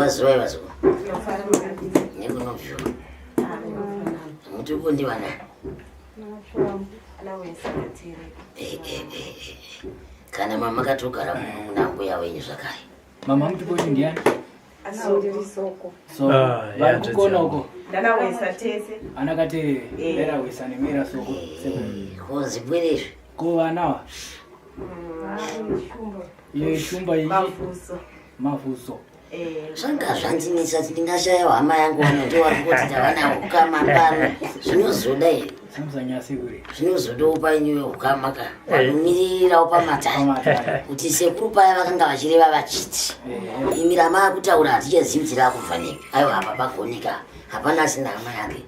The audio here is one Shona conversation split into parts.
Kwaziwai vazukuru. Nekunobviwa. Muti vana. Eh, eh, eh, Kana mama katogara muno muna mbuya wenyu zvakare. Mama muti ndiani? Soko. So, Ah, vari kukona uko. Ndanawesa tese. Ana katerere, mera wesa nemera soko. Ko zibwere izvi. Ko vanawa? Iyo shumba iyi. Mavuso. Mavuso. Zvanga zvandinetsa kuti ndingashayawo hama yangu vano ndiwo vari kungoti tava nawo ukama pano. Zvinozoda here? Zvinozodawo painyiwe ukama ka. Vanomirirawo pamatare. Kuti sekuru paya vakanga vachireva vachiti. Imi ramakutaura hatichazivi kuti rakubva nepi. Aiwa apa pagoneka. Hapana asina hama yake.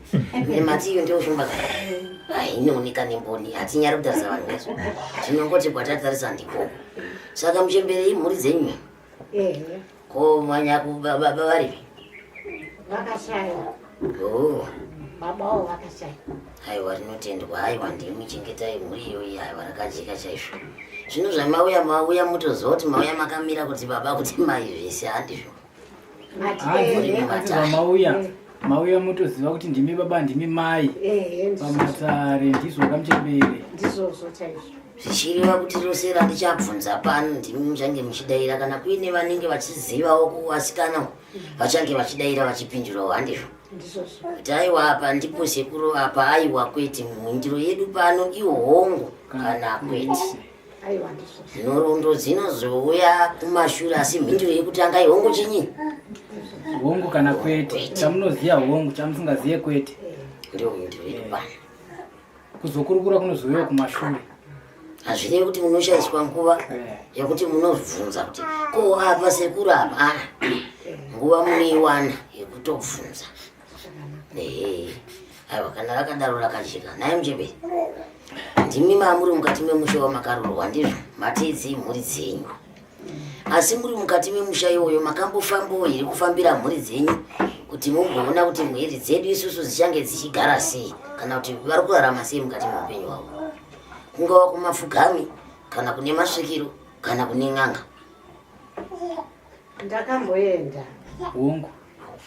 Nemati iyo ndiyo shumba ka. Ai inooneka nemboni. Hatinyari kutarisa vanhu vesu. Tinongoti kwatatarisa ndikoko. Saka muchembere imhuri dzenyu. Ehe. Ko manyaku baba varipi? Vakashaya. Oh. Babawo vakashaya. Aiwa rinotendwa, aiwa ndimi chengetai mhuri iyoyi, aiwa rakajeka chaizvo. Zvino zvamauya mauya mutoziva kuti mauya makamira kuti baba kuti mai zvese handizvo. Hanzi zvamauya mauya mutoziva kuti ndimi baba ndimi mai pamatare ndizvo kamuchembere. Ndizvozvo chaizvo. Zvichireva kuti rose randichabvunza pano ndimi muchange muchidaira kana kuine vanenge vachizivawo kuvasikana vachange vachidaira vachipindurawo handizvo kuti aiwa apa ndipo sekuru apa aiwa kwete mhinduro yedu pano ihongu kana kwete nhoroondo dzinozouya kumashure asi mhinduro yekutanga ihongu chinyi hongu kana kwete chamunoziva hongu chamusingazive kwete ndio mhinduro yedu pano Kuzokurukura kunozouyawo kumashure. Hazvirevi kuti munoshaiswa nguva eh. yekuti munobvunza kuti ko apa sekuru apa ah, nguva munoiwana yekutobvunza. Ehe. Aiwa kana rakadaro rakajeka. Nhai muchembere. Ndimi mamuri mukati memusha wamakarurwa ndizvo mateedzei mhuri dzenyu. Asi muri mukati memusha iwoyo makambofambawo here kufambira mhuri dzenyu kuti mumboona kuti mhuri dzedu isusu dzichange dzichigara sei kana kuti vari kurarama sei mukati meupenyu hwavo kungava kumapfugami kana kune masvikiro kana kune n'anga Ndakamboenda. Hongu.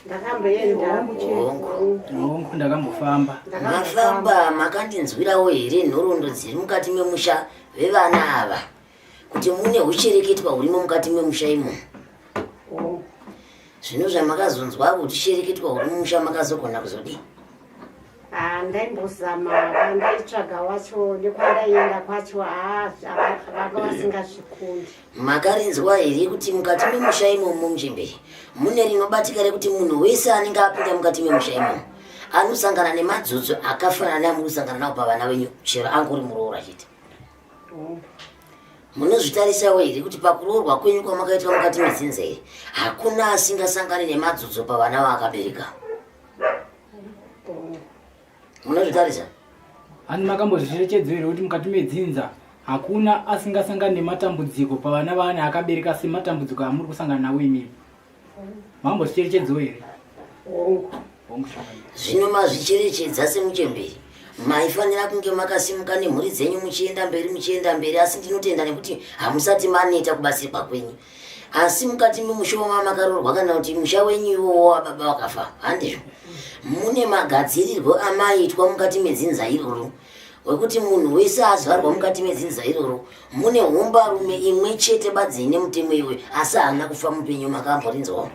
Ndakamboenda. Hongu. Hongu ndakambofamba. Mafamba makandinzwirawo here nhoroondo dziri mukati memusha vevana ava kuti mune huchereketwa hurimo mukati memusha imomo oh. zvino zvamakazonzwa huchereketwa huri mumusha makazogona kuzodii ah, ndaimbozama wandaitsvaga wacho nekwandaienda kwacho ah, vanga vasingazvikundi makarinzwa here kuti mukati memusha imomo muchembere mune rinobatika rekuti munhu wese anenge apinda mukati memusha imomo anosangana nemadzodzo akafanana neamuri kusangana nawo pavana venyu chero angori muroora chete Munozvitarisawo here kuti pakuroorwa kwenyu kwamakaitwa mukati medzinza iri hakuna asingasangani nemadzudzo pavana vaakabereka? Munozvitarisa? Hani makambozvicherechedza here kuti mukati medzinza hakuna asingasangani nematambudziko pavana vaane akabereka sematambudziko amuri kusangana nawo imimi? Mambozvicherechedzawo here? Hongu. Hongu chokwadi. Zvino mazvicherechedza semuchembere maifanira kunge makasimuka nemhuri dzenyu muchienda mberi muchienda mberi asi ndinotenda nekuti hamusati maneta kubatsirwa kwenyu asi mukati memusha wamakaroorwa kana kuti musha wenyu iwowo wababa wakafa handizvo mune magadzirirwo amaiitwa mukati medzinza iroro wekuti munhu wese azvarwa mukati medzinza iroro mune hombarume imwe chete badzi ine mutemo iwe asi haana kufa mupenyu makamborinzwawo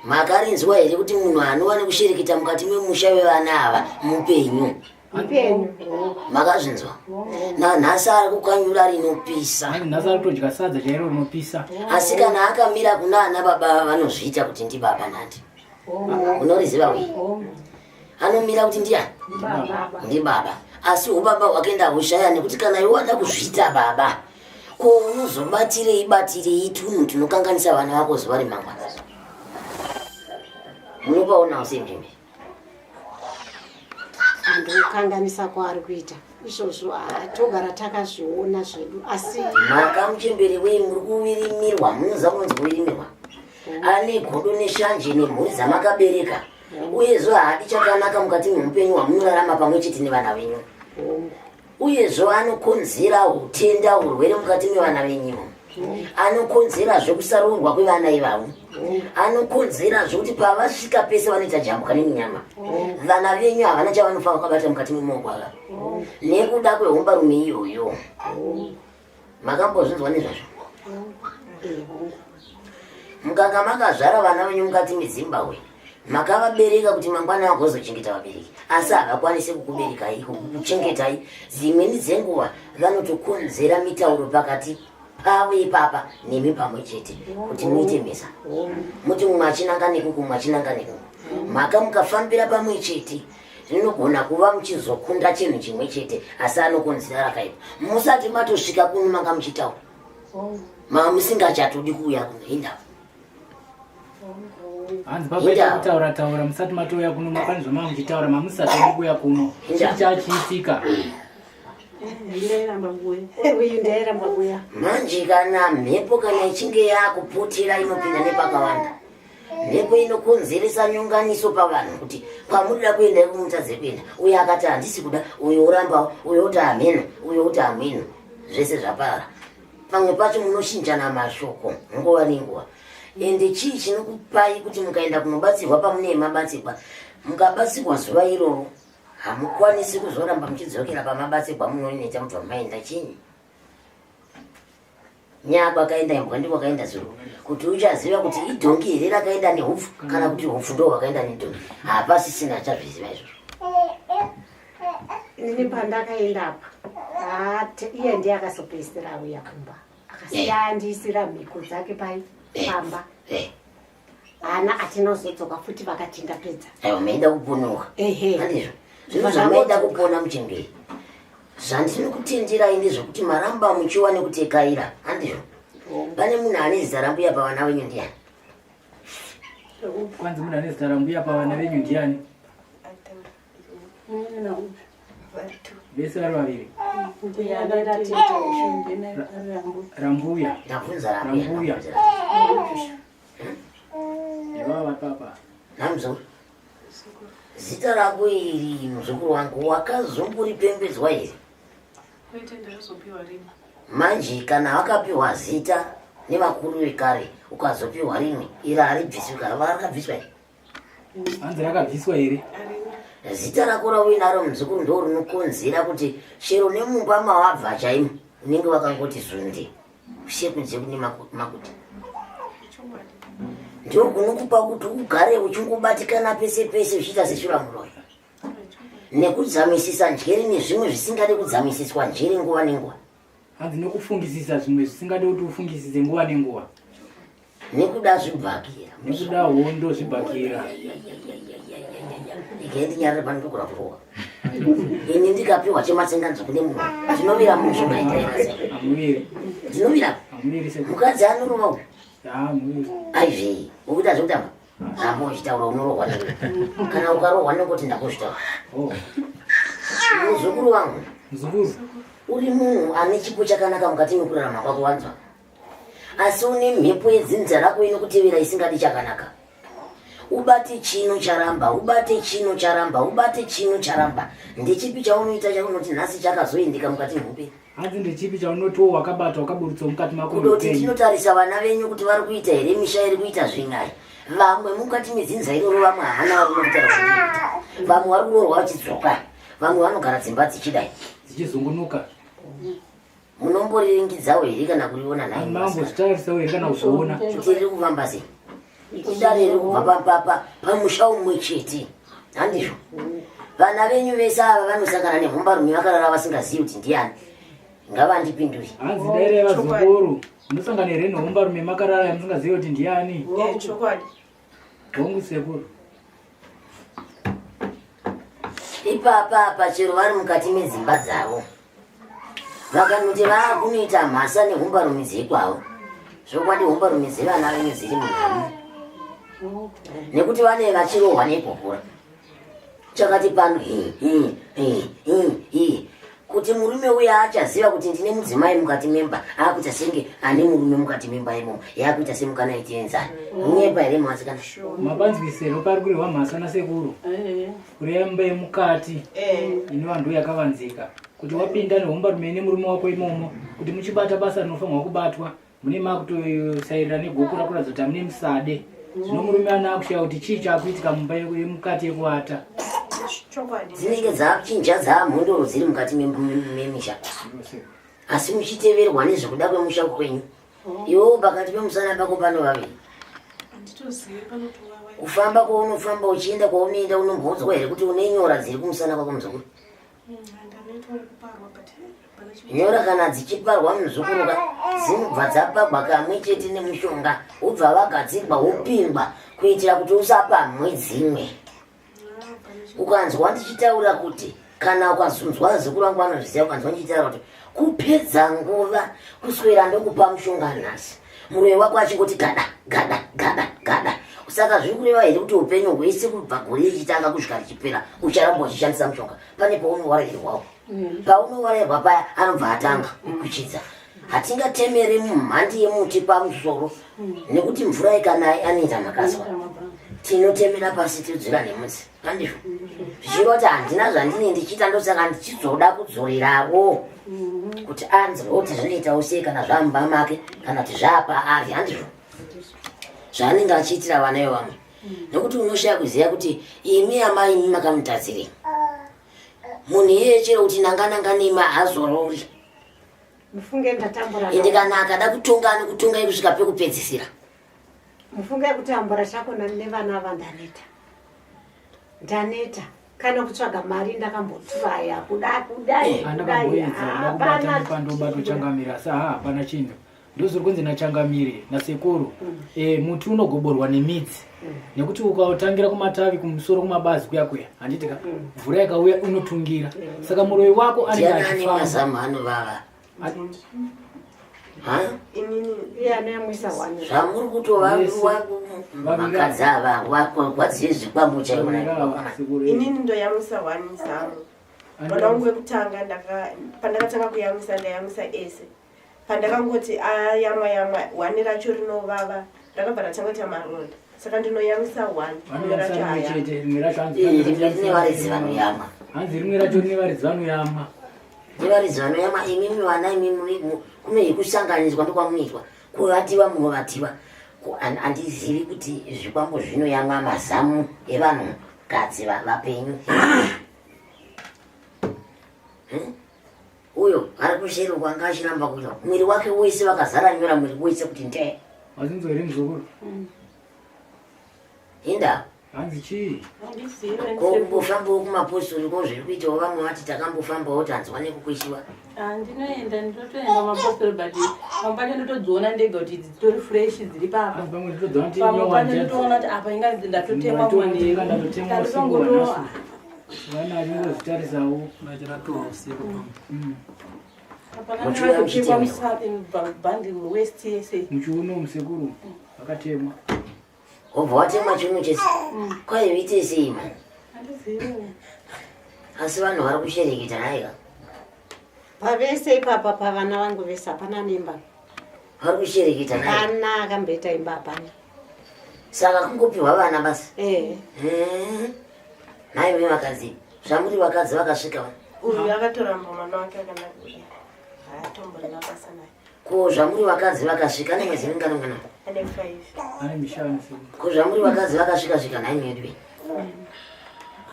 makarinzwa here kuti munhu anova nekushereketa mukati memusha wevana ava mupenyu makazvinzwa nanhasi ari kukanyura rinopisa nhasi ari kutodya sadza chairo rinopisa asi kana akamira kuna ana baba vanozviita kuti ndibaba nandi unoriziva uyi anomira kuti ndiyani ndibaba asi ubaba hwake ndahushaya nekuti kana iwe wada kuzviita baba ko unozobatirei batirei tunhu tunokanganisa vana vako zuva remangwana munopaonawo sei mjimbi Andikukanganisa kwaari kuita izvozvo ah, togara takazviona zvedu asi maka muchembere wei muri kuvirimirwa munoziva kunonzi kuvirimirwa ane godo neshanje nemhuri dzamakabereka uyezve haadi chakanaka mukati mehupenyu hwamunorarama pamwe chete nevana venyu uyezve anokonzera utenda urwere mukati mevana venyu. Anokonzerazve kusaroorwa kwevana ivavo. Anokonzerazve kuti pavasvika pese vanoita jambwa neminyama. Vana venyu havana chavanofa vakabata mukati memaoko ava nekuda kwehombarume iyoyo. Makambozvinzwa nezvazvo? Mukanga makazvara vana venyu mukati meZimbabwe, makavabereka kuti mangwana vagozochengeta vabereki, asi havakwanisi kukuberekai, kukuchengetai. Dzimweni dzenguva vanotokonzera mitauro pakati pavo ipapa nemi pamwe chete kuti muite mhesa, muti mumwe achinanga nekuku, mumwe achinanga nekuku. Mhaka mukafambira pamwe chete zvinogona kuva muchizokunda chinhu chimwe chete, asi anokonzera rakaipa musati matosvika kuno manga muchitaura manga musingachatodi kuuya kuno. Hindava? Hanzi papaita kutaura taura musati matouya kuno, mapane zvamanga muchitaura mamusatodi kuuya kuno, chii chachiitika? Uyu ndairamba kuya. Manje kana mhepo kana ichinge yakuputira inopinda nepakawanda. Mhepo inokonzeresa nyonganiso pavanhu kuti kwamurida kuenda ikumutadze kuenda. Uyo akati handisi kuda, uyo orambawo, uyo oti hameno, uyo oti hameno, zvese zvaparara. Pamwe pacho munochinjana mashoko nguva nenguva. Ende chii chinokupai kuti mukaenda kunobatsirwa pamunee mabatsirwa, mukabatsirwa zuva iroro hamukwanisi kuzoramba muchidzokera pamabatsirwa munonoita mubva maenda? Chinyi? Nyaya kwakaenda imbwa ndiko kwakaenda zuro. Kuti uchaziva kuti idhongi here rakaenda nehupfu kana kuti hupfu ndo hwakaenda nedhongi, hapasisina achazviziva izvozvo. Inini pandakaenda apa, iye ndiye akazopedzisira auya kumba, akasiya andiisira mhiko dzake pai pamba. Haana atinozodzoka futi vakati ndapedza. Aiwa, maida kuponoka. Ehe. Handizvo zvinhu zvamaida kupona muchemberi. Zvandinokutenderai ndezvekuti maramba muchiwa nekutekaira, handizvo? Pane munhu ane zita rambuya pavana venyu ndiani? Kwanzi munhu ane zita rambuya pavana venyu ndiani? Vese vari vaviri. Rambuya. Ndabvunza rambuya. Rambuya. Ndabvunza rambuya. Ivava papa. Namuzukuru, zita rako iri, muzukuru wangu, wakazomboripembedzwa here? Kwete, ndakazopiwa rimwe. Manje kana wakapiwa zita nevakuru vekare ukazopiwa rimwe, iri haribviswi kana rakabviswa here? Hanzi rakabviswa here? Zita rako rauinaro, muzukuru, ndo rinokonzera kuti chero nemumba mawabva chaimo unenge wakangoti zunde usiye kunze kune makuti. Ndo kunokupa kuti ugare uchingobatikana pese pese uchiita seshuramuroyi nekudzamisisa njere nezvimwe zvisingade kudzamisiswa njere nguva nenguva. Hanzi nekufungisisa zvimwe zvisingade kuti ufungisise nguva nenguva. Nekuda zvibhakira. Nekuda hondo, zvibhakira. Igai ndinyarare pano, ndokura kurohwa. Ini ndikapiwa chematsenganzungu nemunhu, ndinovira mushonga itaira. Hamuviri. Ndinovira. Hamuviri sekuru. Mukadzi anorova uyu. Hamuviri. Aizvei ukuita zvekutamba, ramba uchitaura, unorohwa newe. Kana ukarohwa nekuti ndakuzvitaura. Oh. Muzukuru wangu, Muzukuru. uri munhu ane chipo chakanaka mukati mekurarama kwako, wanzwa? Asi une mhepo yedzinza rako inokutevera isingadi chakanaka. Ubate chino charamba, ubate chino charamba, ubate chino charamba. Ndechipi chaunoita chaunoti nhasi chakazoendeka mukati meupenyu? Hanzi ndechipi chaunotiwo wakabata wakaburutsawo mukati mako Kudoti muupenyu? tinotarisa vana venyu kuti vari kuita here, misha iri kuita zvingai. Vamwe mukati medzinza iroro, vamwe havana varume kutaura zvandinoita, vamwe vari kuroorwa vachidzoka, vamwe vanogara dzimba dzichidai dzichizungunuka. Munomboriringidzawo here kana kuriona nhai? Mambozvitarisawo here kana kuzviona? Kuti riri kufamba sei? Idare riri kubva pamusha umwe chete, handizvo? Vana venyu vese ava vanosangana nemhombarume vakarara vasingazivi kuti ndiani. Ngavandipindure. Hanzi dairei vazukuru, munosangana here nehombarume makarara yamusingazivi kuti ndiani? Chokwadi. Hongu sekuru. Ipapa apa chero vari mukati medzimba dzavo vakanoti vaakunoita mhasa nehumbarume dzekwavo, zvokwadi humbarume dzevana venyu dziri munhamo nekuti vane vachirohwa nekukura chakati pano hi hi hi hi hi kuti murume uya achaziva kuti ndine mudzimai mukati memba, akuita senge ane murume mukati memba imomo, yakuita semukana itienzana. Munyepa here mwasikana? Mapanzwisero pari kurehwa mhasa nasekuru, kureva imba yemukati inova ndo yakavanzika kuti wapinda nehombarume nemurume wako imomo kuti muchibata basa rinofanirwa kubatwa. Mune makutosairira negokora kuratidza kuti hamune musade. Zvino murume ana akushaya kuti chii chakuitika mumba yemukati yekuvata. Chokwadi. Dzinenge dzakuchinja dzaamhondoro dziri mukati memisha. Asi muchiteverwa nezvekuda kwemusha kwenyu. Iwewo pakati pemusana pako panovavei? Handitozivi panotovava. Kufamba kwaunofamba uchienda kwaunoenda unomboudzwa here kuti une nyora dziri kumusana kwako muzukuru? Nyora kana dzichiparwa muzukuru ka dzinobva dzapagwa kamwe chete nemushonga wobva wagadzirwa wopingwa kuitira kuti usapamwe dzimwe. Ukanzwa ndichitaura kuti kana ukazunzwa zukuru vangu vanozviziva, ukanzwa ndichitaura kuti kupedza nguva kuswera ndokupa mushonga nhasi, muroyi wako achingoti gada gada gada gada. Saka zviri kureva here kuti upenyu hwese kubva gore richitanga kusvika richipera ucharamba uchishandisa mushonga? Pane paunowarayirwawo. Paunowarayirwa paya anobva atanga kukuchidza. Hatingatemeri mhandi yemuti pamusoro nekuti mvura ikanaya anoita makaswa. Tinotemera pasi todzura nemudzi, handizvo? Zvichireva kuti handina zvandine ndichiita, ndosaka ndichizoda kudzorerawo kuti anzwe kuti zvinoitawo sei kana zvamumba make kana kuti zvaapa ari, handizvo? Zvaanenge achiitira vana vevamwe, nekuti unoshaya kuziva kuti imi amai imi makamutadzirei munhu iyeye, chero kuti nanga nanga nemi haazorori. Mufunge ndatambura. Ende kana akada kutonga anokutongai kusvika pekupedzisira. Mufunge kutambura chakona nevana ava, ndaneta, ndaneta. Kana kutsvaga mari ndakamboturaya kuda kudai kudai. Andakamboedza kuda kubata. Hapana. Nepandobato changamire, asi haa, hapana chinhu. Ndozviri kunzi nachangamire nasekuru, muti unogoborwa nemidzi, nekuti ukautangira kumatavi kumusoro kumabazi kuya kuya, handiti ka, mvura ikauya unotungira. Saka muroyi wako anenge Ndiani ane achifamba. mazamu anovava? Ha? Inini. Iye anoyamwisa one. Zvamuri kutova Vese. vakadzi ava wadzive zvikwambo chaivo. Vaviri ava, sekuru. Inini ndoyamwisa one zamu. Mwana wangu wekutanga pandakatanga kuyamwisa ndayamwisa ese. Pandakangoti ayamwa yamwa, one racho rinovava, rakabva ratanga kuita maronda. Saka ndinoyamwisa one, rimwe racho Vanoyamwisa rimwe hayamwi. chete, rimwe racho hanzi Rimwe rine varidzi vanoyamwa. Hanzi rimwe racho rine varidzi vanoyamwa. Nevaridzi vanoyamwa. Imimi vana imimi kune yekusanganiswa ndokwamunoitwa kuvatiwa, munovatiwa. Handizivi kuti zvikwambo zvinoyamwa mazamu evanhu kadzi vapenyu. Uyo ari kuseri uko anga achiramba kuita mwiri wake wese vakazara nyora mwiri wese kuti ndee. Wazinzwa here muzukuru? Inda. Hanzi chii? Handizivi. Ko kumbofambawo kumapostori, ko zviri kuitawo vamwe vati takambofambawo tanzwa nekukweshiwa? Ndinoenda, ndinotoenda mapostori, but pamwe pacho ndotodziona ndega kuti idzi dzitori fresh dziri papa. Hanzi pamwe nditodziona kuti Pamwe nyowani pacho chadzo. ndotoona kuti apa inga ndatotemwa. Ndatotenga, ndatotemwa usiku wanhasi. Vana achingozvitarisawo. Vachiratuwa usiku pamwe. Muchiuya muchitemerwa. Bhandi west yese. Muchiuno musekuru vakatemwa. Wobva watemwa chiuno chese kwaiviite sei ma? Handizivi. Asi vanhu vari kushereketa naika. Pavese ipapa, pavana vangu vese hapana nemba. Vari kushereketa naika. Hapana akamboita imba, hapana. Saka kungopiwa vana basi? Eh. Nhai vakadzi, zvamuri vakadzi vakasvika va. Uyu akatoramba mwana wake akanaka kudai, haatomborina basa naye. Ko zvamuri vakadzi vakasvika, ane mwedzi mingani mwana? Ane 5. Ane mishanu, sekuru. Ko zvamuri vakadzi vakasvika svika, nhai medu?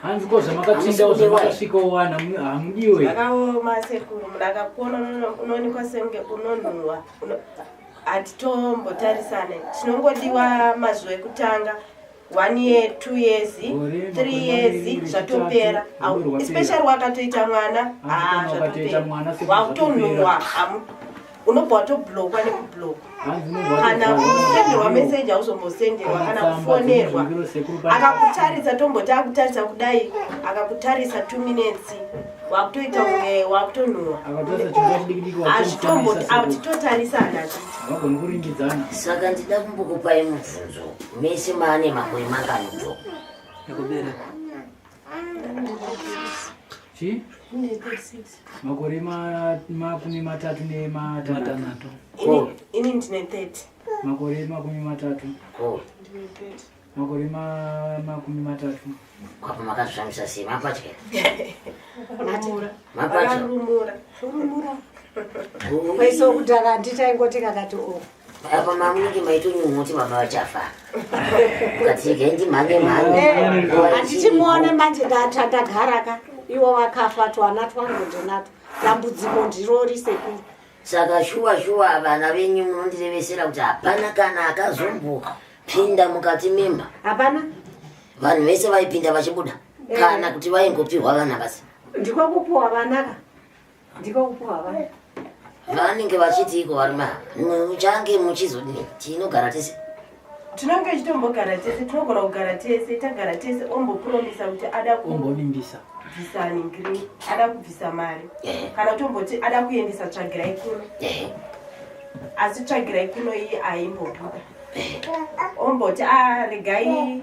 Hanzi ko zvamakatsindawo, zvamakasvikawo wana hamudiwe. Zvakaoma sekuru, munhu akakuona unoonekwa senge unonhuhwa. Hatitombotarisane, tinongodiwa mazuva ekutanga, one year, 2 years, Gore, 3 makore years, maviri, zvatopera. rechitatu, gore rwapera. Especially wakatoita mwana. Hanzi Ah, kana ukatoita mwana, zvatopera, sekuru, wakutonhuhwa. Unobva watoblockwa nekublocka. Hanzi unobva Kana watobva kusenderwa meseji hauzombosenderwa, kana Tsamba kufonerwa. dzinozvingiro, sekuru, Akakutarisa, tomboti akutarisa kudai, akakutarisa 2 minutes, wakutoita kunge wakutonhuhwa. Akatarisa chinguva chidiki diki. Hatitotarisana hatiti. Havagoni kuringidzana. Saka ndida kumbokupai mubvunzo, mese maane makore mangani bvo? Ekubereka? Chi makore 36. 6. Ini ndine 30. Makore 30. Ko Ndine 30. Makore 30. Kwapa makazvifambisa sei mapatya? Mati. Mapatya. Vakarumura. Rumura. Kwaiso kudhara handitaingoti kakati o. Apa mamunenge maitonyumwa kuti baba vachafa. Ukati regai ndimhanye mhanye. Handichimuone manje ndagara ka. Iwo vakafa twana twangu ndinatwo. Dambudziko ndirori sekuru. Saka shuwa shuwa vana venyu munondirevesera kuti hapana kana akazombopinda mukati memba. Hapana. Vanhu vese vaipinda vachibuda kana kuti vaingopihwa vana basi. Ndiko kupuwa vana ka. Ndiko kupuwa vana. Vanenge vachiti iko varume ava muchange muchizodini tinogara tese. Tinenge tichitombogara tese, tinogona kugara tese, tagara tese ombopromisa kuti ada ku Ombovimbisa. kubvisa ningiri, ada kubvisa mari. Kana tomboti ada kuendesa tsvagirai kuno. Asi tsvagirai kuno iyi haimbobuda. Omboti a regai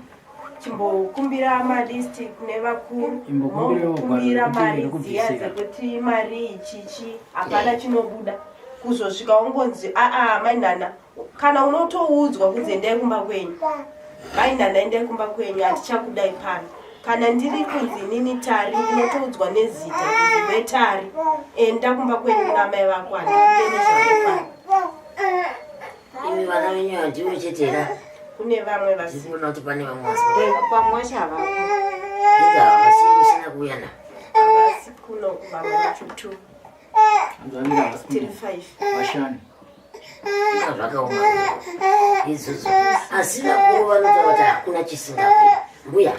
chimbokumbira malist kune vakuru. Imbokumbirawo gwaro Mombokumbira rekuti mari dziya rekubvisira. dzekuti mari ichichi hapana chinobuda. Kuzosvika wongonzi aa mainana kana unotoudzwa kunzi endai kumba kwenyu. Mainana endai kumba kwenyu hatichakudai pano. Kana ndiri kunzi inini Tari ndinotoudzwa nezita kunzi iwe Tari enda kumba kwenyu kuna amai vako handikude nezvako pano. Imi vana venyu handiwe chete here? Kune vamwe vasi. Ndikuona kuti pane vamwe vasi. Pamwe vacho havapo. Inga vasi musina kuuya na. Havasi kuno vamwe vacho 2. Vaviri havasi Tiri kuno. 5. Vashanu. Inga zvakaoma. Izvozvo. Asi vakuru vanotaura kuti hakuna chisingaperi. Mbuya,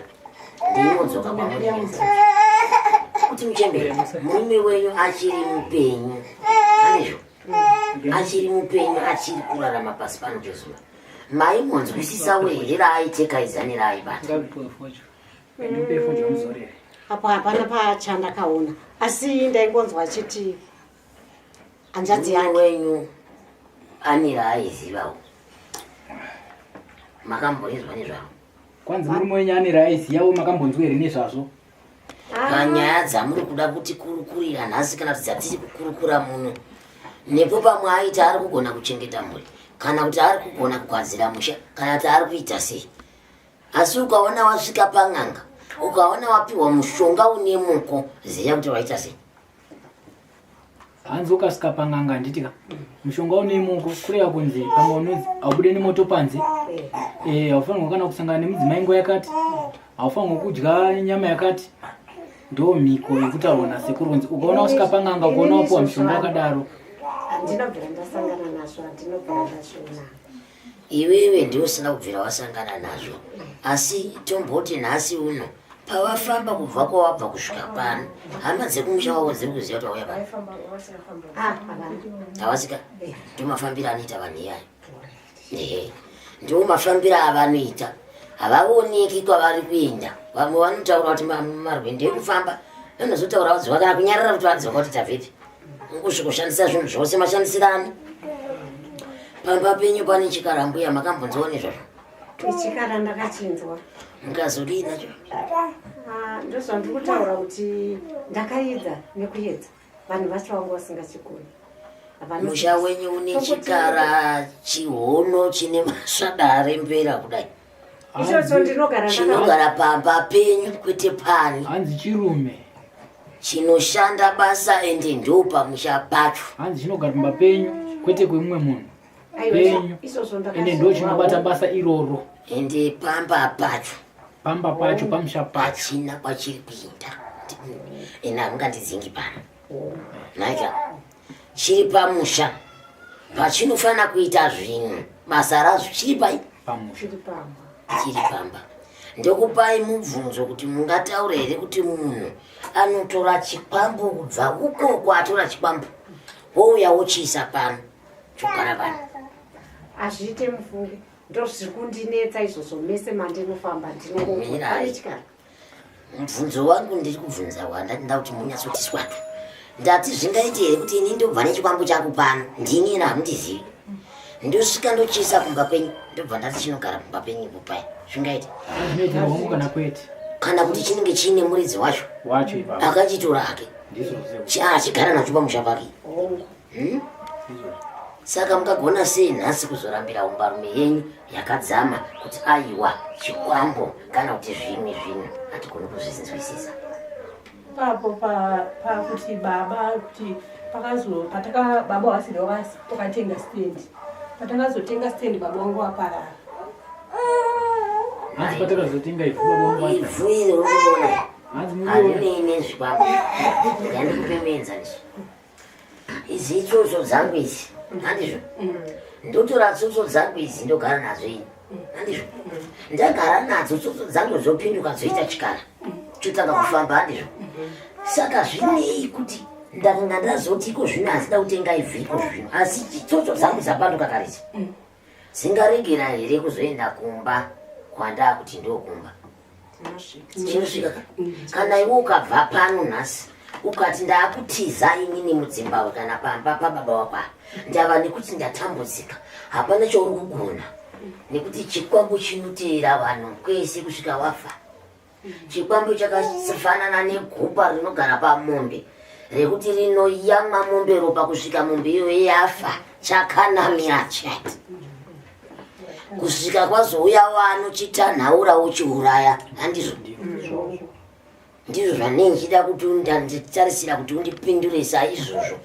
ndinodzoka kwamuri. Kuti muchembere, murume wenyu achiri mupenyu. Anezvo. Achiri mupenyu, achiri kurarama pasi pano pezuva. Maimonzwisisawo here raaiteka izani raaibata? Ngapiwe fojo. Ndipe fojo muzorere. Apo hapana pachandakaona. Asi ndaingonzwa achiti hanzvadzi Murume yake. wenyu ane raaizivawo. Makamborizwa nezvaro? Kwanzi murume wenyu ane raaizivawo makambonzwa here nezvazvo? Panyaya dzamuri kuda kuti kurukurira nhasi kana kuti dzatiri kukurukura muno, nepo pamwe aiti ari kugona kuchengeta mhuri kana kuti ari kugona kugadzira musha kana kuti ari kuita sei, asi ukaona wasvika pan'anga, ukaona wapiwa mushonga une muko, ziya kuti waita sei. Hanzi ukasvika pan'anga handiti ka mushonga une muko kureva kunzi pamwe unonzi haubude nemoto panze, haufanirwa kana kusangana nemudzimai nguva yakati, haufanirwa kudya nyama yakati. Ndo mhiko yekutaurwa nasekuru kunzi ukaona wasvika pan'anga, ukaona wapiwa mushonga wakadaro. Handinobvira ndasangana nazvo, handinobvira ndazviona. Iwewe ndiwe usina kubvira wasangana nazvo, asi tomboti nhasi uno pawafamba kubva kwawabva kusvika pano, hama dzekumusha wako dziri kuziva kuti wauya pano? Havasika? Ndiwo mafambiro anoita vanhu iyayo. Ehe, ndiwo mafambiro avanoita. Havaoneki kwavari kuenda. Vamwe vanotaura kuti marwendo ekufamba, vanozotaura vadzoka kana kunyarara kuti vadzoka kuti tabvepi. Kusvikoshandisa zvinhu zvose mashandisirani. Pamba penyu pane chikara mbuya, makambonzwawo nezvazvo? Chikara ndakachinzwa. Mukazodii nacho? Ndozvandiri kutaura kuti ndakaedza nekuedza. Vanhu vacho vanga vasingachikoni. Havana Musha wenyu une chikara chihono chine masvada arembera kudai. Ichocho ndinogara Chinogara pamba penyu kwete pani. Hanzi chirume. Chinoshanda basa ende ndo pamusha pacho. Hanzi chinogara pamba penyu kwete kwemumwe munhu. Aiwa, Penyu. izvozvo Ende ndo chinobata basa iroro. Ende pamba pacho. Pamba pacho, pamusha pacho. Hachina kwachiri kuinda. Ena hamungandidzingi pano. Naika. Chiri pamusha. Pachinofana kuita zvinhu. Basa razvo chiri pai? Pamusha. Chiri pamba. Chiri pamba. Ndokupai mubvunzo kuti mungataura here kuti munhu anotora chikwambo kubva uko kwatora chikwambo wouya wochiisa pano chogara pano. Hazviite mufunge. Ndozviri kundinetsa izvozvo mese mandinofamba ndinongoona. Mirai. Pane chikara. Mubvunzo wangu ndiri kubvunza wandati nda kuti munyatsotiswata. Ndati zvingaite here kuti ini ndobva nechikwambo changu pano, ndini ina hamundizivi. Ndosvika ndochiisa kumba kwenyu, ndobva ndati chinogara kumba penyu ipo paya. Zvingaite? Zvinoita hongu kana kwete. Kana kuti chinenge chiine muridzi wacho. Wacho ipapo. Akachitora hake. Ndizvo zve. Achigara nacho pamusha pake. Hongu. Saka mukagona sei nhasi kuzorambira hombarume yenyu yakadzama kuti aiwa chikwambo kana kuti zvimwe zvinhu hatigoni kuzvizinzwisisa? Papo pakuti baba kuti pakazo pataka baba wasiri wakatenga stand, patakazotenga stand baba wangu waparara. Hanzi patakazotenga ivhu baba wangu ivhu iri urikuona harinei nezvikwambo. Yandikupe muenzaniso. Idzi itsotso dzangu idzi, handizvo? Ndotora tsotso dzangu idzi ndogara nadzo ini, handizvo? Ndagara nadzo tsotso dzangu dzopinduka dzoita chikara, chotanga kufamba, handizvo? Saka zvinei kuti ndakanga ndazoti iko zvino handida kutenga ivhu iko zvino, asi tsotso dzangu dzapanduka kare idzi dzingaregera here kuzoenda kumba kwandakuti ndokumba? Chinosvika ka? Kana iwe ukabva pano nhasi ukati ndaakutiza inini mudzimbahwe kana pamba pababa wako apa, ndava nekuti ndatambudzika, hapana chauri kugona nekuti chikwambo chinoteera vanhu kwese kusvika wafa. Chikwambo chakafanana negupa rinogara pamombe rekuti rinoyamwa mombe ropa kusvika mombe iyoyo yafa, chakanamira chete kusvika kwazouya wano chitanhaura wochiuraya. Handizvo? Ndizvo zvandinenge ndichida kuti nditarisira kuti undipindure saizvozvo.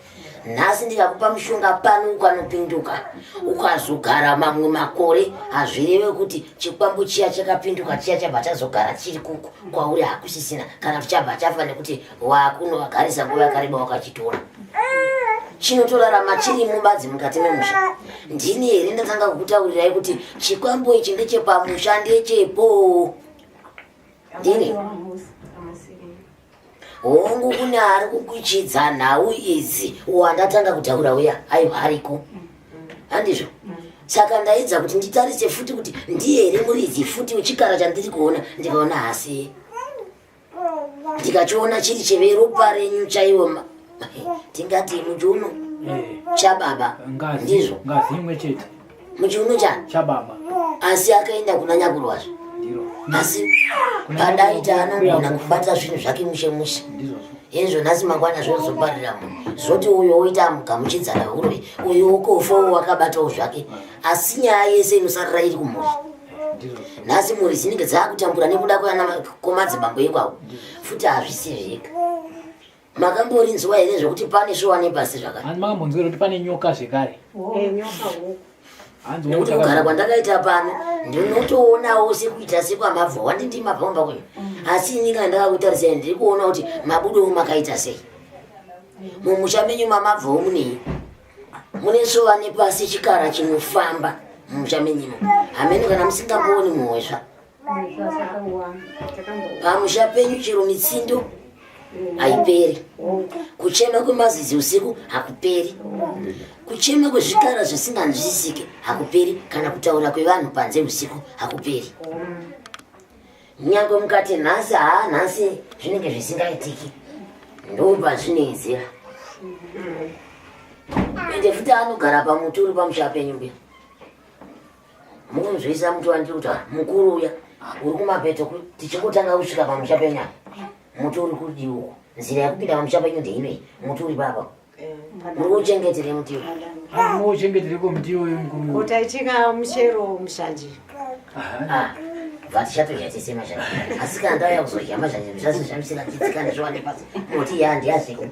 Nhasi ndikakupa mushonga pano ukanopinduka ukazogara mamwe makore, hazvireve kuti chikwambo chiya chakapinduka chiya chabva chazogara chiri kuku kwauri, hakusisina kana kuti chabva chafa nekuti wakunovagarisa nguva yakareba wakachitora. Chinotorarama chiri mubadzi mukati memusha. Ndini here ndatanga kukutaurirai kuti chikwambo ichi ndechepamusha, ndechepo? Ndini? Hongu, kune ari kukuchidza nhau idzi wandatanga kutaura uya, aiwa ariko, handizvo? Saka ndaidza kuti nditarise futi kuti ndiye here muridzi futi wechikara chandiri kuona, ndikaona hasi, ndikachiona chiri cheveropa renyu chaiwo, tingati muchiuno chababa. Ndizvo? Ngazi imwe chete. Muchiuno cha chababa, asi akaenda kuna nyakurwazvo, asi padaita anogona kubata zvinhu zvake mushe mushe. Hezvo nhasi mangwana zvinozoparira munhu zvoti uyo woita mugamuchidzana urwe, uyo ukofa wakabatawo zvake, asi nyaya yese inosarira iri kumhuri. Nhasi mhuri dzinenge dzaakutambura nekuda kweana komadzibambo ikwavo futi. Hazvisi zvega. Makamborinzwa here zvekuti pane svowa nepasi zvakare? Hanzi makambonzwa kuti pane nyoka zvekare? Nyoka huku. Nekuti kugara kwandakaita pano ndinotoonawo sekuita sekwamabva wandindi mabva kumba kwenyu, asi ini kana ndakakutarisai ndiri kuona kuti mabudowo makaita sei mumusha menyu mamabvawo. Munei? Mune svova nepasi, chikara chinofamba mumusha menyimo. Hameno kana musingambooni muhwesva pamusha penyu. Chero mitsindo haiperi, kuchema kwemazizi usiku hakuperi, kuchema kwezvikara zvisinganzwisisike hakuperi, kana kutaura kwevanhu panze usiku hakuperi. Nyange mukati nhasi, haa, nhasi zvinenge zvisingaitiki, ndopazvinoizira. Ende futi anogara pamuti uri pamusha penyu mbuya. Mukunzwisa muti wandiri kutaura mukuru uya uri kumapeto tichingotanga kusvika pamusha penyu apa, muti uri kudii uko? Nzira yekupinda pamusha penyu ndeinoi? Muti uri papa, muri kuchengetere muti uyu? Muchengetereko muti iwoyo mukuru. Kotaitika muchero mushanje. Ah, bva tichatodya tese mazhanje, asi kana ndauya kuzodya mazhanje musazozvamisira titsikane zviwane pasi moti ya ndiyazviko.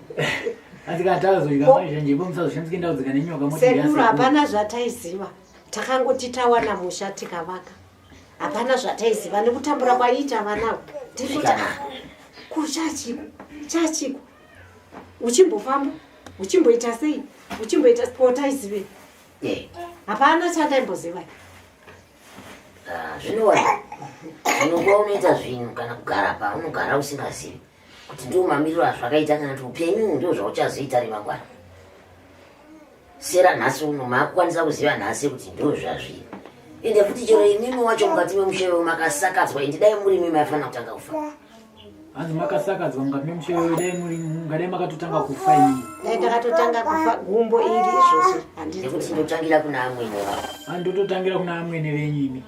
Asi kana tazodya mazhanje ipo musazoshandisike ndau dzika nenyoka moti. Sekuru, hapana zvataiziva, takangoti tawana musha tikavaka, hapana zvataiziva nekutambura kwaiita vanawo. Tirikuti ah, ko chachiko chachiko, uchimbofamba uchimboita sei, uchimboita ko taizive? Hapana chandaimboziva. Ah, zvinowana zvinokuva unoita zvinhu kana kugara paunogara usingazivi kuti ndiwo mamiriro azvakaita kana kuti upenyu ndo zvauchazoita remangwana. Sera nhasi uno maakukwanisa kuziva nhasi kuti ndo zvazviri. Ende futi chero imimi wacho mukati memusha makasakadzwa, ende dai muri imi maifanira kutanga kufa. Hanzi makasakadzwa mukati memusha, dai muri mungadai makatotanga kufa imimi. Dai takatotanga kufa gumbo iri izvozvi. Nekuti ndotangira kuna amwene vavo. Handototangira kuna amwene venyu imi.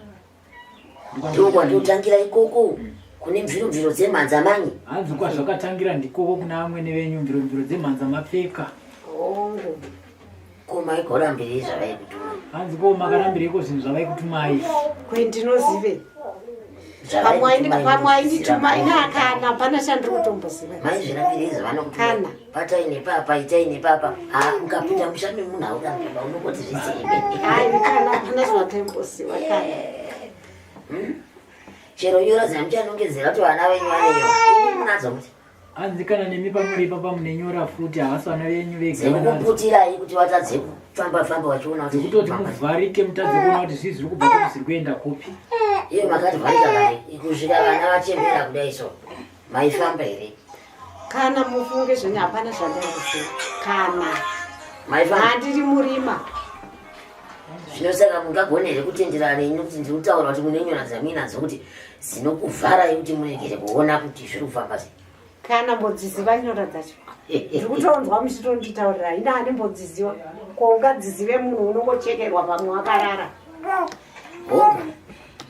Ndokwandiotangira ikoko kune mviromviro dzemhanza manyi. Hanzi kwazvakatangira ndikoko kuna amwene venyu, mviromviro dzemhanza mapfeka. Hongu. Ko maigorambirei zvavaikutumai? Hanzi ko makarambireiko zvinhu zvavaikutumai? Kwe ndinozive. Pamwe aindituma ina kana hapana chandiri kutomboziva. Maizvirambirei zvavanokutumai? Kana. Batai nepapa, itai nepapa. Ha, ukapinda musha memunhu haurambiba unongoti zvitsebe. Hai kana hapana zvatemboziva kana. Chero nyora dzamuchanongedzera kuti vana venyu vanenyora. Imi munadzo kuti. Hanzi kana nemi pamuri ipapa mune nyora futi havasi vana venyu vega vanadzo. Dzekukuputirai kuti vatadze kufamba famba vachiona kuti Dzekutoti muvharike mutadze kuona kuti zvii zviri kubva kupi zviri kuenda kupi. Iyo makati vharika kare kusvika vana vachembera kudai so maifamba here? Kana mufunge zvenyu hapana zvandiri kuziva. Kana. Maifamba. Handiri murima. Zvino saka mungagone here kutenderana neni kuti ndiri kutaura kuti mune nyora dzamuinadzo kuti dzinokuvharai kuti muregere kuona kuti zviri kufamba sei? Kana mbodziziva nyora dzacho. Ndiri kutonzwa muchitonditaurira ina ani mbodziziva. Ko ungadzizive munhu unongochekerwa pamwe wakarara. Hongu,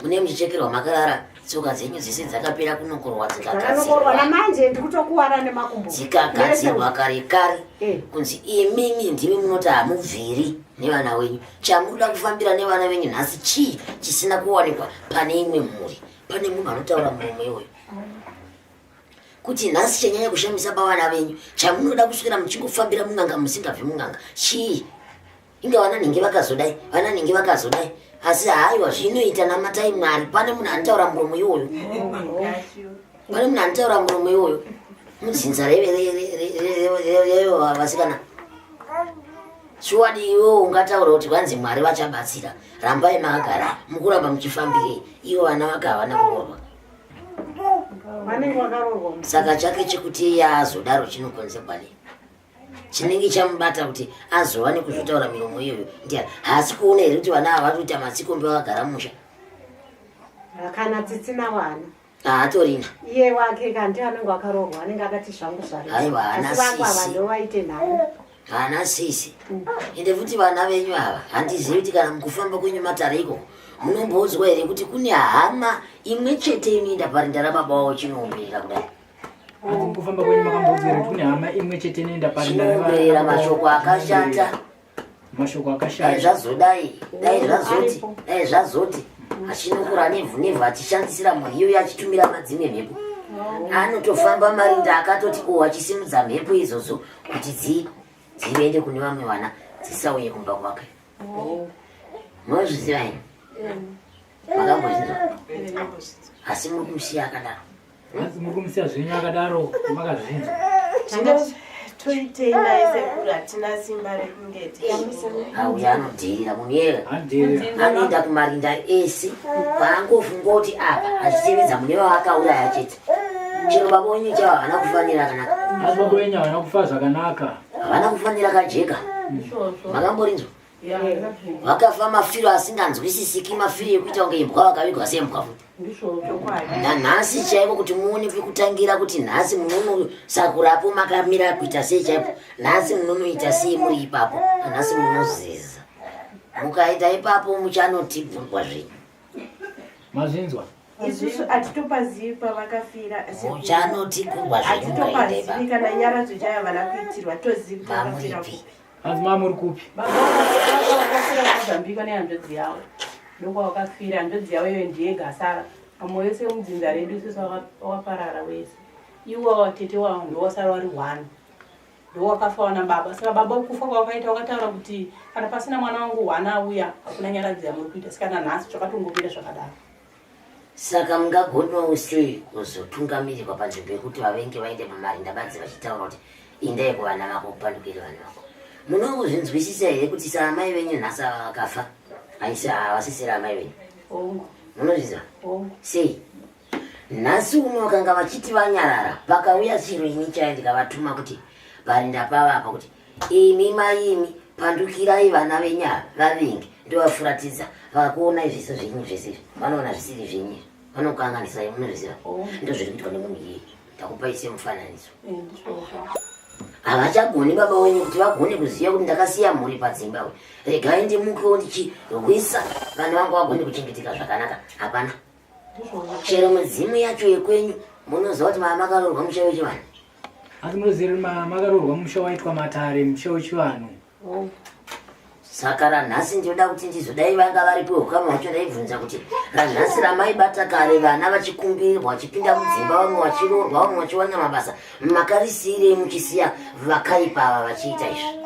mune muchichekerwa makarara tsoka dzenyu dzese dzakapera kunokorwa dzakanokorwa namanje ndiri kutokuwara nemakumbo dzikagadzirwa kare kare eh. kunzi imimi ndimi munoti hamubviri nevana wenyu chamunoda kufambira nevana venyu nhasi chii chisina kuwanikwa pane imwe mhuri pane munhu anotaura muromo iwoyo kuti nhasi chanyanya kushamisa pavana venyu chamunoda kuswera muchingofambira mun'anga musingabvi mun'anga chii Inga vana nhingi vakazodai, vana nhingi vakazodai. Asi haiwa zvinoita namatai Mwari. Pane munhu anotaura muromo iwoyo. Pane munhu anotaura muromo iwoyo. Mudzinza revasikana. Shuwadi iwewo ungataura kuti kwanzi Mwari vachabatsira. Rambai makagara mukuramba muchifambirei. Ivo vana vake havana kuroorwa. Saka chake chekuti iye azodaro chinokonzerwa nei? chinenge chamubata kuti azova nekuzvitaura miromo iyoyo ndiani haasi kuona here kuti vana ava vari kuita matsikombe vakagara musha kana tsitsi nawana haatorina iye wake kandi anenge akaroorwa anenge akati zvangu zvaaiwa haana sisi ndovaite nhamo haana sisi ende futi vana venyu ava handizivi kuti kana mukufamba kwenyu matare ikoko munomboudzwa here kuti kune hama imwe chete inoenda parinda rababa wavo chinoomberera kudai Hanzi mukufamba kwenyu makamboudzwa here kuti kune hama imwe chete inoenda Chinoomberera mashoko akashata. Mashoko akashata. Dai zvazodai, dai zvazoti, dai zvazoti. Achinokura nevhu nevhu achishandisira mhuri iyoyo achitumira madzimwe mhepo. Anotofamba marinda akatoti o achisimudza mhepo idzodzo kuti dzi dziende kune vamwe vana dzisauye kumba kwake. Munozviziva here? Makambozvinzwa? Asi muri kumusiya akadaro. Hanzi muri kumusiya zvenyu akadaro makazvinzwa. Toitei naye sekuru hatina simba rekunge Auya anodheerera munhu iyeye. Anoenda kumarinda ese paangofunga kuti apa achitevedza mune vaakauraya chete. Chero baba wenyu chavo havana kufanira kanaka. Asi baba wenyu havana kufa zvakanaka. Havana kufanira kajeka. Makamborinzwa? Vakafa mafiro asinganzwisisiki mafiro ekuita kunge imbwa vakavigwa sembwa futi. Nanhasi chaiko kuti muone pekutangira kuti nhasi munonosakurapo makamira kuita sei chaipo nhasi munonoita sei muri ipapo nanhasi munozeza mukaita ipapo muchanotibvurwa zvenyu. Mazvinzwa? Isusu hatitopazivi pavakafira. Muchanotigurwa zvenyu Hatitopazivi kana nyaradzo chaiyo havana kuitirwa tozivi kuti vakafira kupi. Hanzi mama muri kupi? Baba vakafira kuMozambique nehanzvadzi yavo. Ndokwavakafira hanzvadzi yavo iyoyo ndiye gasara. Vamwe vese vemudzinza redu isusu vakaparara wese. Iwo tete wavo ndowasara wari one. Ndowakafa wana baba. Saka baba kufa kwavakaita vakataura kuti kana pasina mwana wangu one auya hakuna nyaradzo yamuri kuita. Saka nanhasi zvakatongomira zvakadaro. Saka mungagonawo sei kuzotungamirirwa panzvimbo yekuti vavengi vaende pamarinda badzi vachitaura kuti indai kuvana vako kupandukire vana vako? Munozvinzwisisa here kuti saamai venyu nhasi ava vakafa haisi havasisiri amai venyu? Munozviziva sei? Nhasi uno vakanga vachiti vanyarara, pakauya chiro ini chaya ndikavatuma kuti parinda pava apa kuti imi mai imi pandukirai vana venyu ava vavengi ndovafuratidza vakakuonai zviso zvenyu zvese izvi vanoona zvisiri zvenyu izvi vanokanganisai munozviziva oh. ndozviri kuitwa nemunhu iyeye ndakupai semufananidzo eh, havachagoni baba wenyu kuti vagone kuziva kuti ndakasiya mhuri padzimba we regai ndimukewo ndichirwisa vana vangu vagone kuchengeteka zvakanaka hapana chero midzimu yacho yekwenyu munoziva kuti mama makaroorwa musha wechivanhu asi munoziva kuti mama makaroorwa musha waitwa matare musha wechivanhu oh. Saka ranhasi ndinoda kuti ndizodai vanga varipo hukama hwacho ndaibvunza kuti ranhasi ramaibata kare vana vachikumbirwa vachipinda mudzimba vamwe vachiroorwa vamwe vachiwana mabasa makarisiyirei muchisiya vakaipa ava vachiita izvi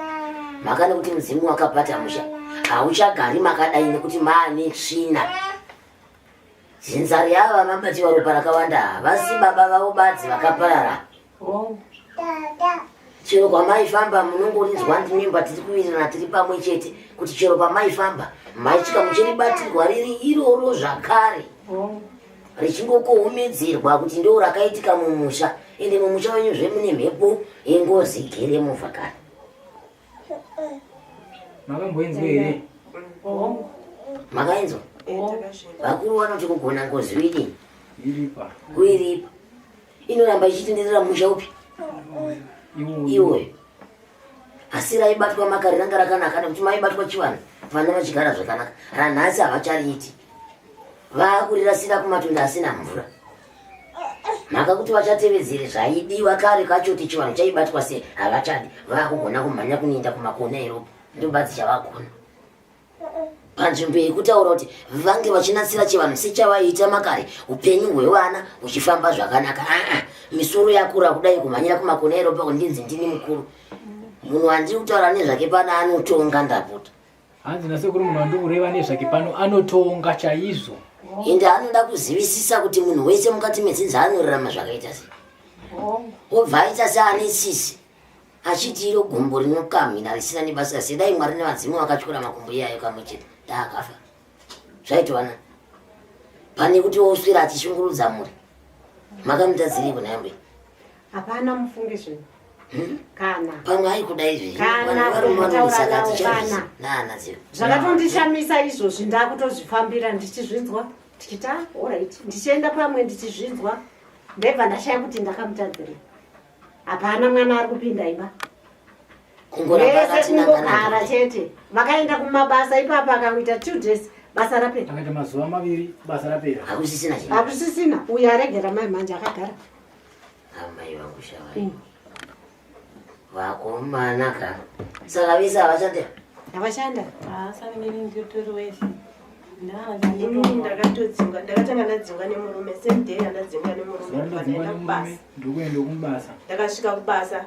mhaka nekuti mudzimu wakabata musha hauchagari makadai nekuti maane tsvina Dzinza reava vamabatiwa ropa rakawanda havasi baba vavo badzi vakaparara. Chero kwamaifamba munongorinzwa ndimimba tiri kuwirirana tiri pamwe chete kuti chero pamaifamba maisvika muchiribatirwa riri iroro zvakare richingokohomedzerwa kuti ndo rakaitika mumusha ende mumusha wenyu zve mune mhepo yengozi igere muvhakare. Makamboinzwa here? Makainzwa? Vakuru vanoti kugona ngozi uidini? Iripa. Kuiripa. Inoramba ichitenderera musha upi? Iwoyo. Asi raibatwa makare ranga rakanaka nekuti maibatwa chivanhu vana vachigara zvakanaka. Ranhasi havachariiti. Vakurirasira kumatunda asina mvura. Mhaka kuti vachatevedzere zvaidiwa kare kacho kuti chivanhu chaibatwa sei havachadi vakugona kumhanya kunoenda kumakona eropa ndobadzi chavagona panzvimbo yekutaura kuti vange vachinatsira chivanhu sechavaiita makare upenyu hwevana huchifamba zvakanaka aa misoro yakura kudai kumhanyira kumakona eropa kundinzi ndini mukuru munhu wandiri kutaura nezvake pana anotonga ndapota Hanzi nasekuru munhu wandiri kureva nezvake pano anotonga chaizvo. Ende anoda kuzivisisa kuti munhu wese mukati medzinza anorarama zvakaita sei. Obva aita seane sisi achiti iro gumbo rinokamhina risina nebasa rese dai Mwari nevadzimu vakatyora makumbo iyayo kamwe chete daakafa. Zvaitova nani? Pane kuti oswera achishungurudza mhuri. Makamutadzirei kuna mbuya? Hapana mufunge zvinhu. Hmm? Kana. Pamwe aikuda izvi. Kana kutaura nawo kana. Nana zivo. Zvakatondishamisa izvozvi ndakutozvifambira ndichizvinzwa ndichiti ah alright ndichienda pamwe ndichizvinzwa ndebva ndashaya kuti ndakamutadzirei. Hapana mwana ari kupinda imba. Kungoramba Vese kungogara chete. Vakaenda kumabasa ipapa akakuita 2 days basa rapera. Akaita mazuva maviri basa rapera. Hakusisina chinhu. Hakusisina. Uyu aregera mai manje akagara. Amai vangu shavai. Vakomana ka. Saka vese havashande? Havashanda. Ah, saka nini nditori wese. Inini ndakatodzingwa, ndakatanga ndadzingwa nemurume same day yandadzingwa nemurume Ndadzingwa ndaenda nemurume kubasa. ndokuenda kumubasa. Ndakasvika kubasa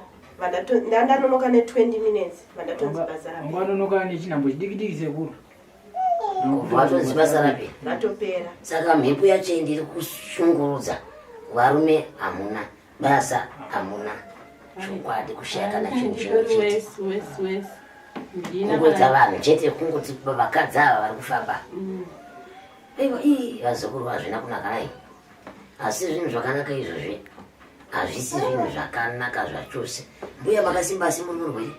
ndandanonoka ne 20 minutes vandatonzi basa rapera. Wanga wanonoka nechinhambo chidiki diki sekuru. Vatonzi basa rapera. Ratopera. Saka mhepo yacho ndiri kushungurudza varume hamuna basa hamuna chokwadi kushaya kana chinhu chimwe chete. Kungoita vanhu chete kungoti vakadzi ava vari kufamba. Aiwa ii vazukuru hazvina kunaka nai. Asi zvinhu zvakanaka izvozvi hazvisi zvinhu zvakanaka zvachose. Mbuya makasimba asi muri murwere?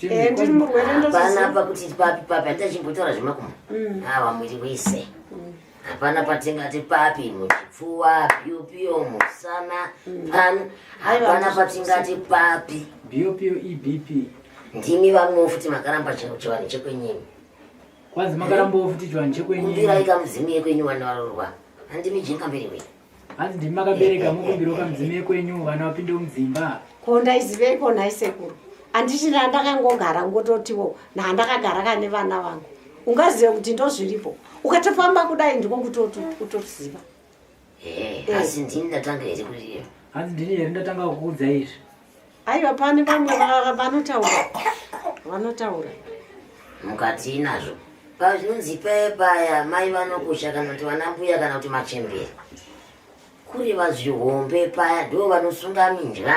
Eh, ndiri murwere Hapana pakuti papi papi handitachimbotaura zvemakumbo. Awa mwiri wese. Hapana patingati papi muchipfuwa, piyo piyo, musana, pano. Hapana patingati papi. Piyo piyo EBP. Ndimi vamwewo futi makaramba chivanhu chekwenyimi. Kwanzi makarambawo futi chivanhu chekwenyu. Kumbirai kamudzimu yekwenyu vana varorwa. Handimi jenga mberi wenyu. Hanzi ndimi makabereka mukumbiro kamudzimu yekwenyu vana vapinde mudzimba. Ko ndaiziveiko nhai sekuru? Handiti ndandakangogara ngototiwo nhandakagara kane vana vangu. Ungazive kuti ndozviripo. Ukatofamba kudai ndiko kutoziva. Eh, eh, asi ndini ndatanga here kuti Hanzi ndini here ndatanga kukuudza izvi. Aiwa pane vamwe vanotaura. Vanotaura. Mukati nazvo. Pazvinonzi paya paya mai vanokusha kana kuti vana mbuya kana kuti machembere. Kureva zvihombe paya ndo vanosunga minzwa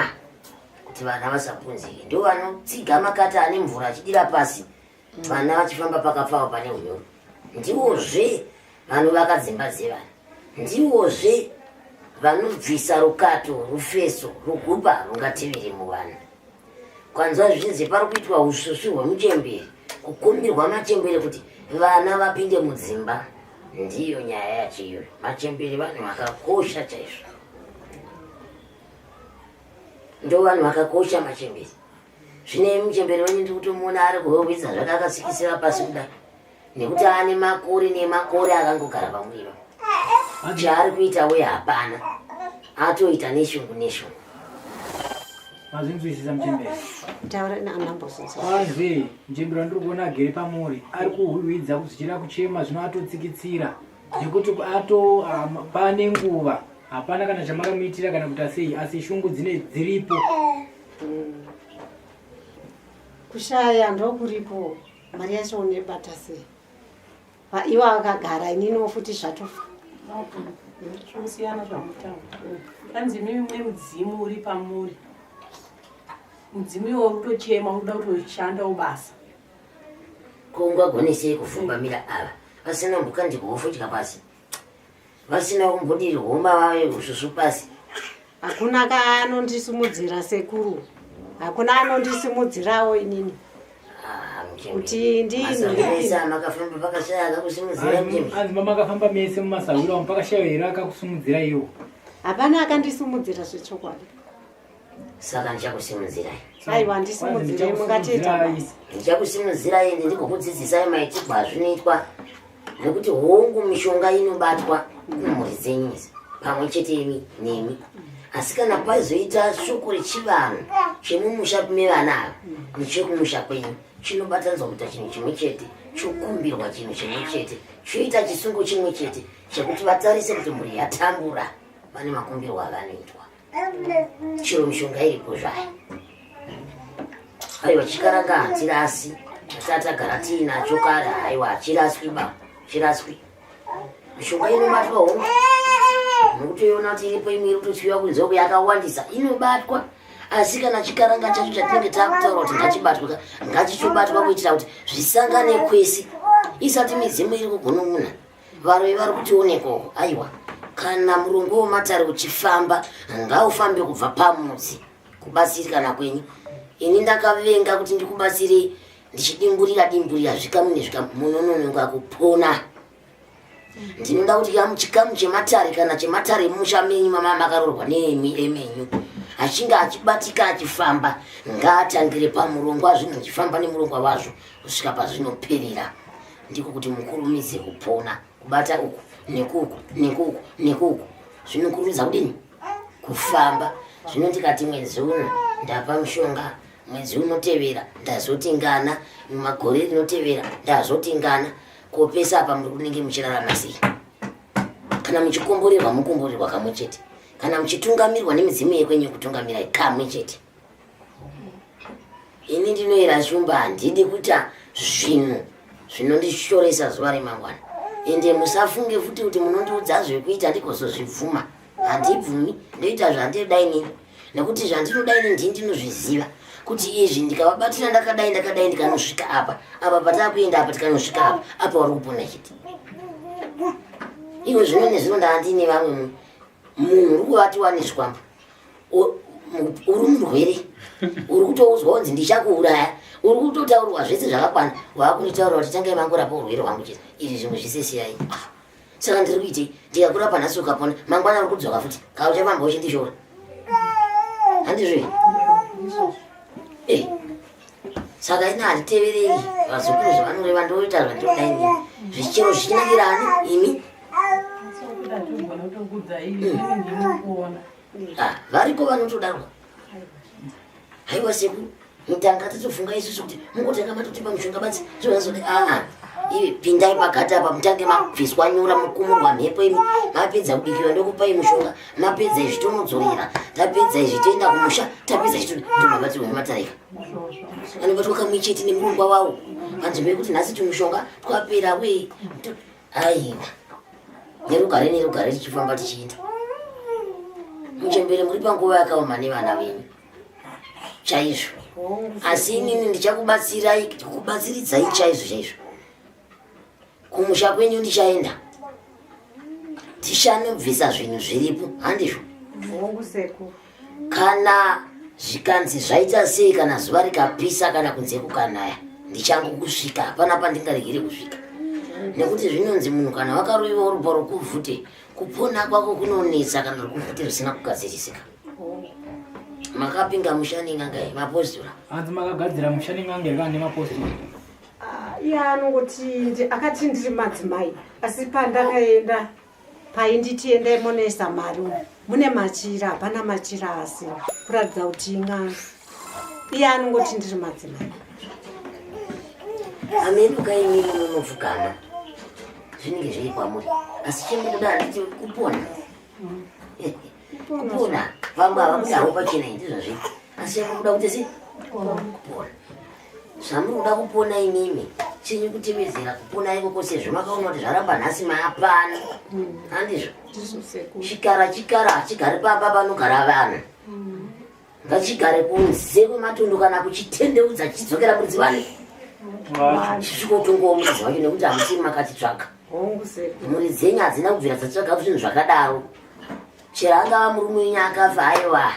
kuti vana vasapunzike. Ndo vanotsiga makata ane mvura achidira pasi. Vana vachifamba pakapfava pane unyoro. Ndiwozve vanovaka dzimba dzevana. Ndiwozve vanobvisa rukato, rufeso, rugupa rungatevere muvana. Kwanzwa zvichinzi pari kuitwa usvusvi hwemuchembere, kukumbirwa machembere kuti vana vapinde mudzimba. Ndiyo nyaya yacho iyoyo. Machembere vanhu vakakosha chaizvo. Ndo vanhu vakakosha machembere. Zvine muchembere wenyu ndiri kutomuona ari kuhwehwedza zvake akatsikisira pasi kudai nekuti ane makore nemakore akangogara pamuriro. Chaari kuita we hapana, atoita neshungu neshungu. Mazvinzwisisa muchembere? Taura anambozvinzwa. Kwanzi muchembere wandiri kuona agere pamuri ari kuhwihwidza kuzvichira kuchema zvino atotsikitsira nekuti ato pane nguva hapana kana chamakamuitira kana kuita sei asi shungu dzine dziripo. Kushaya ndokuripo mari yacho unebata sei? Ivo vakagara ininiwo futi zvatofa. Zvinosiyana zvamutaura. Hanzi imimi mune mudzimu uri pamuri. Mudzimu iwo uri kutochema uri kuda kutoshandawo basa. Ko ungagonesei kuvhumbamira ava vasina kumbokandirwawo fodya pasi? Vasina kumbodirwawo mavave usvusvu pasi? Hakuna kaanondisimudzira sekuru. Hakuna anondisimudzirawo inini. Ah, Kuti ndini. Makafamba pakashaya akakusimudzira mjembe. Anzi mamakafamba mese mumasahwira umu pakashaya here akakusimudzira iwo? Hapana akandisimudzira zvechokwadi. Saka ndichakusimudzirai. Aiwa ndisimudzirei mungatiita basa. Ndichakusimudzirai ende ndikokudzidzisai maitirwo azvinoitwa nekuti hongu mishonga inobatwa kumhuri dzenyu idzi pamwe chete imi nemi asi kana pazoita shoko rechivanhu chemumusha mevana ava nechekumusha kwenyu chinobatanidzwa kuita chinhu chimwe chete chokumbirwa chinhu chimwe chete choita chisungo chimwe chete chekuti vatarise kuti mhuri yatambura vane makumbirwo avanoitwa chero mishonga iripo zvayo aiwa chikaranga hatirasi asati tagara tiinacho kare aiwa hachiraswi ba chiraswi mishonga inobatwa hongu nokutoiona kuti iripo imwe iri kutotsiwa kunze uku yakawandisa inobatwa asi kana chikaranga chacho chatinenge takutaura kuti ngachibatwe ngachichobatwa kuitira kuti zvisangane kwese isati midzimu iri kugunun'una Varoyi vari kutionekoko aiwa kana murongo wematare uchifamba ngaufambe kubva pamudzi kubatsirikana kwenyu ini ndakavenga kuti ndikubatsirei ndichidimburira dimburira zvikamu nezvikamu munononoka kupona ndinoda kuti chikamu chematare kana chematare emusha menyu mama makaroorwa nemi emenyu achinge achibatika achifamba ngaatangire pamurongwa zvinhu achifamba nemurongwa wazvo kusvika pazvinoperera ndiko kuti mukurumidze kupona kubata uku nekuku nekuku nekuku zvinokurumidza kudini kufamba zvino ndikati mwedzi uno ndapa mushonga mwedzi unotevera ndazoti ngana mumagore rinotevera ndazoti ngana kopesa apa muri kunenge muchirarama sei kana muchikomborerwa mukomborerwa kamwe chete kana muchitungamirwa nemidzimu yekwenyu kutungamirai kamwe chete ini ndinoera shumba handidi kuita zvinhu zvinondishoresa zuva remangwana ende musafunge futi kuti munondiudza zvekuita ndigozozvibvuma handibvumi ndoita zvandinoda inini nekuti zvandinoda ini ndini ndinozviziva kuti izvi ndikavabatira ndakadai ndakadai ndikanosvika apa apa patakuenda apa tikanosvika apa apa wari kupona chete iwe zvino nezvino ndaandine vamwe munhu uri kuvatiwa nezvikwambo uri murwere uri kutoudzwa kunzi ndichakuuraya uri kutotaurwa zvese zvakakwana wakunitaura kuti tangai mangorapa urwere hwangu chete izvi zvimwe zvese siyai ah, saka ndiri kuitei ndikakurapa nhasi ukapona mangwana uri kudzoka futi kaa uchafamba uchindishora handizvo eh, saka ina handiteverei vazukuru zvavanoreva ndoita zvandinoda ini zvichero zvichinakira ani imi Ah, variko vanotodaro haiwa sekuru mutanga tatofunga isusu kuti mungotanga matotipa mushonga badzi zvozazode aa ah, ive pindai pakati apa mutange mabviswa nyora mukumurwa mhepo imi mapedza kubikiwa ndokupai mushonga mapedza izvi tonodzorera tapedza izvi toenda kumusha tapedza izvi tomabatsirwa nematarika anobatwa kamwe chete nemurongwa wawo panzvimbo yekuti nhasi tumushonga twapera wee Aiwa, nerugare nerugare tichifamba tichienda. Muchembere muri panguva yakaoma nevana venyu chaizvo, asi inini ndichakubatsirai kubatsiridzai chaizvo chaizvo. Kumusha kwenyu ndichaenda tichanobvisa zvinhu zviripo, handizvo? Kana zvikanzi zvaita sei, kana zuva rikapisa kana kunze kukanaya, ndichangokusvika, hapana pandingaregere kusvika, nekuti zvinonzi munhu kana wakaroyiwa uri parukuvhute, kupona kwako kunonetsa kana rukuvhute rusina kugadzirisika. Makapinga musha nen'anga here mapostora? Hanzi makagadzira musha nen'anga here kana nemapostora? Ah, iye anongoti akati ndiri madzimai, asi pandakaenda Painditi endai monoisa mari umu mune machira, hapana machira asina kuratidza kuti in'anga. Iye anongoti ndiri madzimai. Ameruka imimi munopfugama zvinenge zviri kwamuri asi chemukuda handiti kupona kupona vamwe havakudawo pachena ndizvo zve asi chamukuda kuti se kupona zvamuri kuda kupona imimi chenyu kutevedzera kupona ikoko sezvo makaona kuti zvaramba nhasi maapano handizvo chikara chikara hachigari pamba panogara vanhu ngachigare kunze kwematundu kana kuchitendeudza chichidzokera muridzi wani chisvikotongowo muridzi wacho nekuti hamusi makatitsvaga mhuri dzenyu hadzina kubvira dzatsvaga zvinhu zvakadaro chero angava murume wenyu akafa aiwa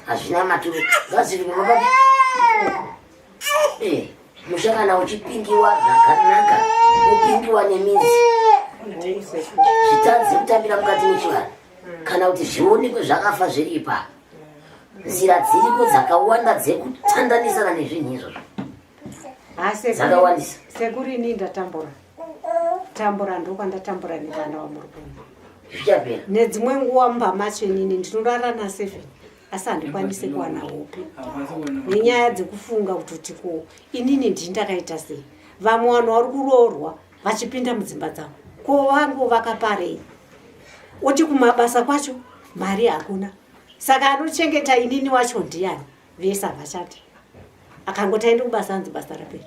hazvina maturo ngazviri pamapapi eh, musha kana uchipindiwa zvakanaka upindiwa nemidzi zvitadze kutambira mukati mechivanhu kana kuti zvionekwe zvakafa zviri ipapo nzira dziriko dzakawanda dzekutandanisana nezvinhu izvozvo dzakawandisa sekuru ini ndatambura tambura ndokwandatambura nevana vamuri kuona zvichapera nedzimwe nguva mumba macho inini ndinorara naseven asi handikwanise kuwana hope nenyaya dzekufunga kutoti ko inini ndini ndakaita sei vamwe vanhu vari kuroorwa vachipinda mudzimba dzavo ko vangu vakaparei oti kumabasa kwacho mari hakuna saka anochengeta inini wacho ndiyani vese havachati akangoti aende kubasa anzi basa rapera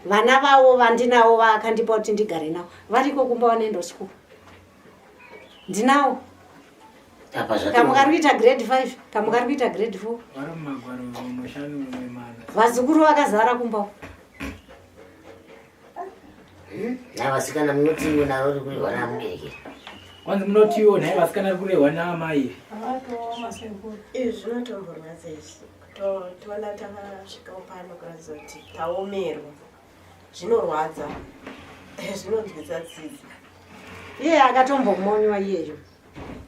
vana vavo vandinawo vaakandipa kuti ndigare navo variko kumba vanoenda kuchikoro ndinawo kamwe kari kuita grade 5 kamwe kari kuita grade 4 vazukuru vakazara kumba Hmm? Nhai vasikana munotiwo naro riri kurehwa namubereki. Kwanzi munotiwo nhai vasikana riri kurehwa naamai. Izvi zvinotomborwadza izvi. Toona takasvikawo pano kuratidza kuti taomerwa. Zvinorwadza. Zvinonzwisa tsitsi. Iye akatombomonywa iyeyo.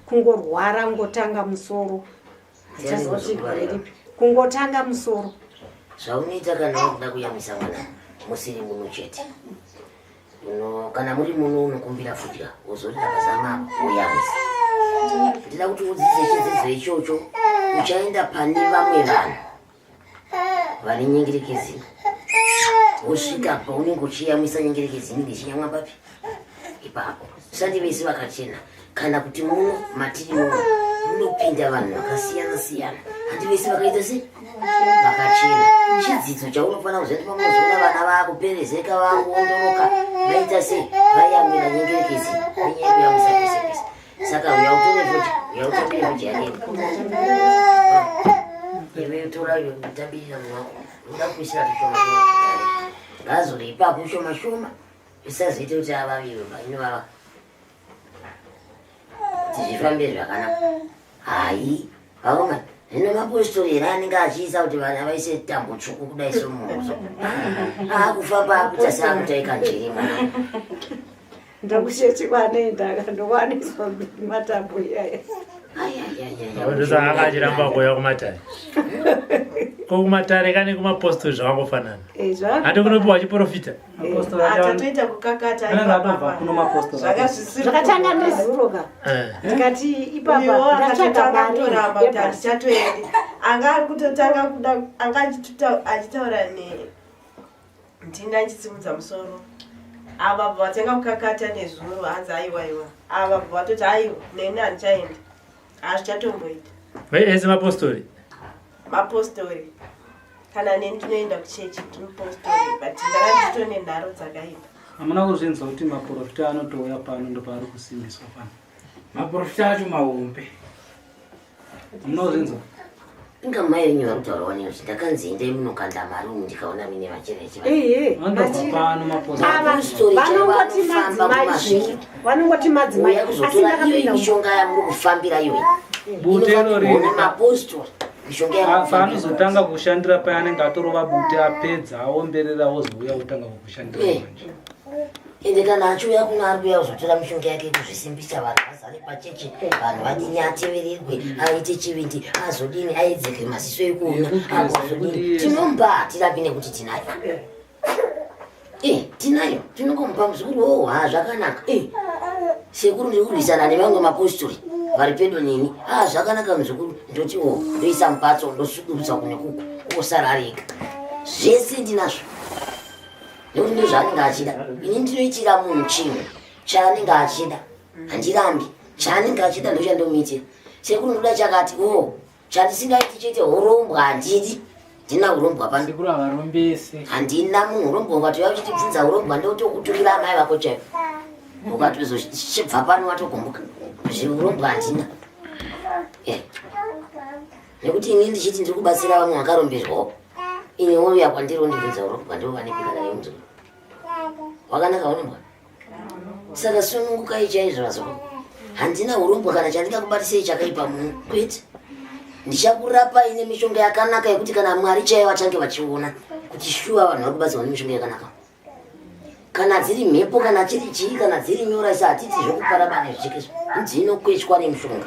Kungorwara kungotanga musoro. Achazosvika kungotanga musoro. Zvaunoita kana wakuda kuyamwisa mwana musiri muno chete. Uno kana muri muno unokumbira fudya wozorira pazama woyamwisa. Ndida kuti udzidze chidzidzo ichocho uchaenda pane vamwe vanhu vane nyengerekezi wosvika paunenge uchiyamwisa nyengerekezi inenge ichiyamwa papi ipapo sati vese vakachena kana kuti muno matiri muno munopinda vanhu vakasiyana siyana handi vese vakaita se vakachena chidzidzo chaunofanira kuziva kuti pamunozoona vana vakuperezeka vakuondoroka vaita se vayamwira nyengerekezi nenyaya yekuyamwisa pese pese saka uya utore fodya uya utambire fodya yake iwe utora utambirira munhu wako uda kuisira tushoma shoma ngazore ipapo shoma shoma zvisazoite kuti avaviwe inovava kuti zvifambe zvakanaka hayi vakomana zvino mapostori here anenge achiisa kuti vana vaise tambo tsvuku kudai somuhozo akufamba akuita seakutaika njere mwana Ndakuchechi kwanoenda akandokwaniswa matambo iyaya. Ndosaka achiramba kuuya kumatare. Ko kumatare kane kumapostori zvakangofanana. Eh, Hati kunopiwa chiprofita. Tatoita kukakata Zvakatanga nezuro ka. Eh. Tikati ipapa ndatsvaga mari kutoramba kuti yebhasi. handichatoendi. Anga ari kutotanga kuda anga achitaura ne ndini andichisimudza musoro ava bva vatanga kukakata nezuro hanzi aiwa iwa ava bva vatoti aiwa neni handichaenda hazvichatomboita Ese mapostori. Mapostori kana neni ndinoenda kuchechi ndinopostori but ndanga ndichitone nharo dzakaipa. Hamuna kuzvinzwa kuti maprofita anotouya pano ndopaari kusimbiswa pano. Maprofita acho mahombe. Munozvinzwa? Inga mai venyu vari kutaura wani kuti ndakanzi endai munokanda mari umu ndikaona mine machira echivanhu. Ehe, Vanobva machira. pano mapostori. Ava Mapostori chaivo vanongoti anofamba madzimai kumasvikiro. zvenyu vanongoti madzimai Uya asi kuzotora iyo ndakapinda mishonga yamuri kufambira iyoyi. Bute iro riri Mapostori mishonga yamuri kufambira. Paanozotanga kushandira paya anenge atorova bute apedza aomberera ozouya otanga kukushandira Eh. manje. Ende kana achiuya kuno ari kuuya kuzotora mishonga yake kuzvisimbisa vanhu vazare pachechi vanhu vadini atevererwe aite chivindi azodini aedzeke maziso ekuona agozodini tinomupa hatirapi nekuti tinayo eh tinayo. Tinongomupa muzukuru wo ha zvakanaka. Eh. Sekuru ndiri kurwisana nevamwe mapostori vari pedo neni. Ah zvakanaka muzukuru ndoti o ndoisa mupatso ndosudurutsa kune kuku osara ari ega. Zvese ndinazvo. Nekuti ndizvo zvaanenge achida. Ini ndinoitira munhu chinhu chaanenge achida. Handirambi. Chaanenge achida ndochandomuitira. Sekuru ndoda chakati o Chandisingaiti chete hurombwa handidi. Ndina hurombwa pano. Sekuru havarombese. Handina munhu hurombwa ukatouya uchitibvunza hurombwa ndotokuturira amai vako chaivo. Ukatozochibva pano watogumbuka. Zvihurombwa handina. Eh. Nekuti ini ndichiti ndiri kubatsira vamwe vakaromberwawo. Ini wouya kwandiri wondibvunza hurombwa ndovanepikana nemudzukuru. Wakanaka hurombwa? Saka sunungukai chaizvo vazukuru. Handina urombwa kana chandingakubatisei chakaipa muno. Kwete. Ndichakurapai nemishonga yakanaka yekuti kana Mwari chaivo vachange vachiona kuti shuwa vanhu vari kubatsirwa nemishonga yakanaka. Kana dziri mhepo kana chiri chii kana dziri nyora isa hatiti zvekuparabana zvichekeswa. Dzinokwechwa nemishonga.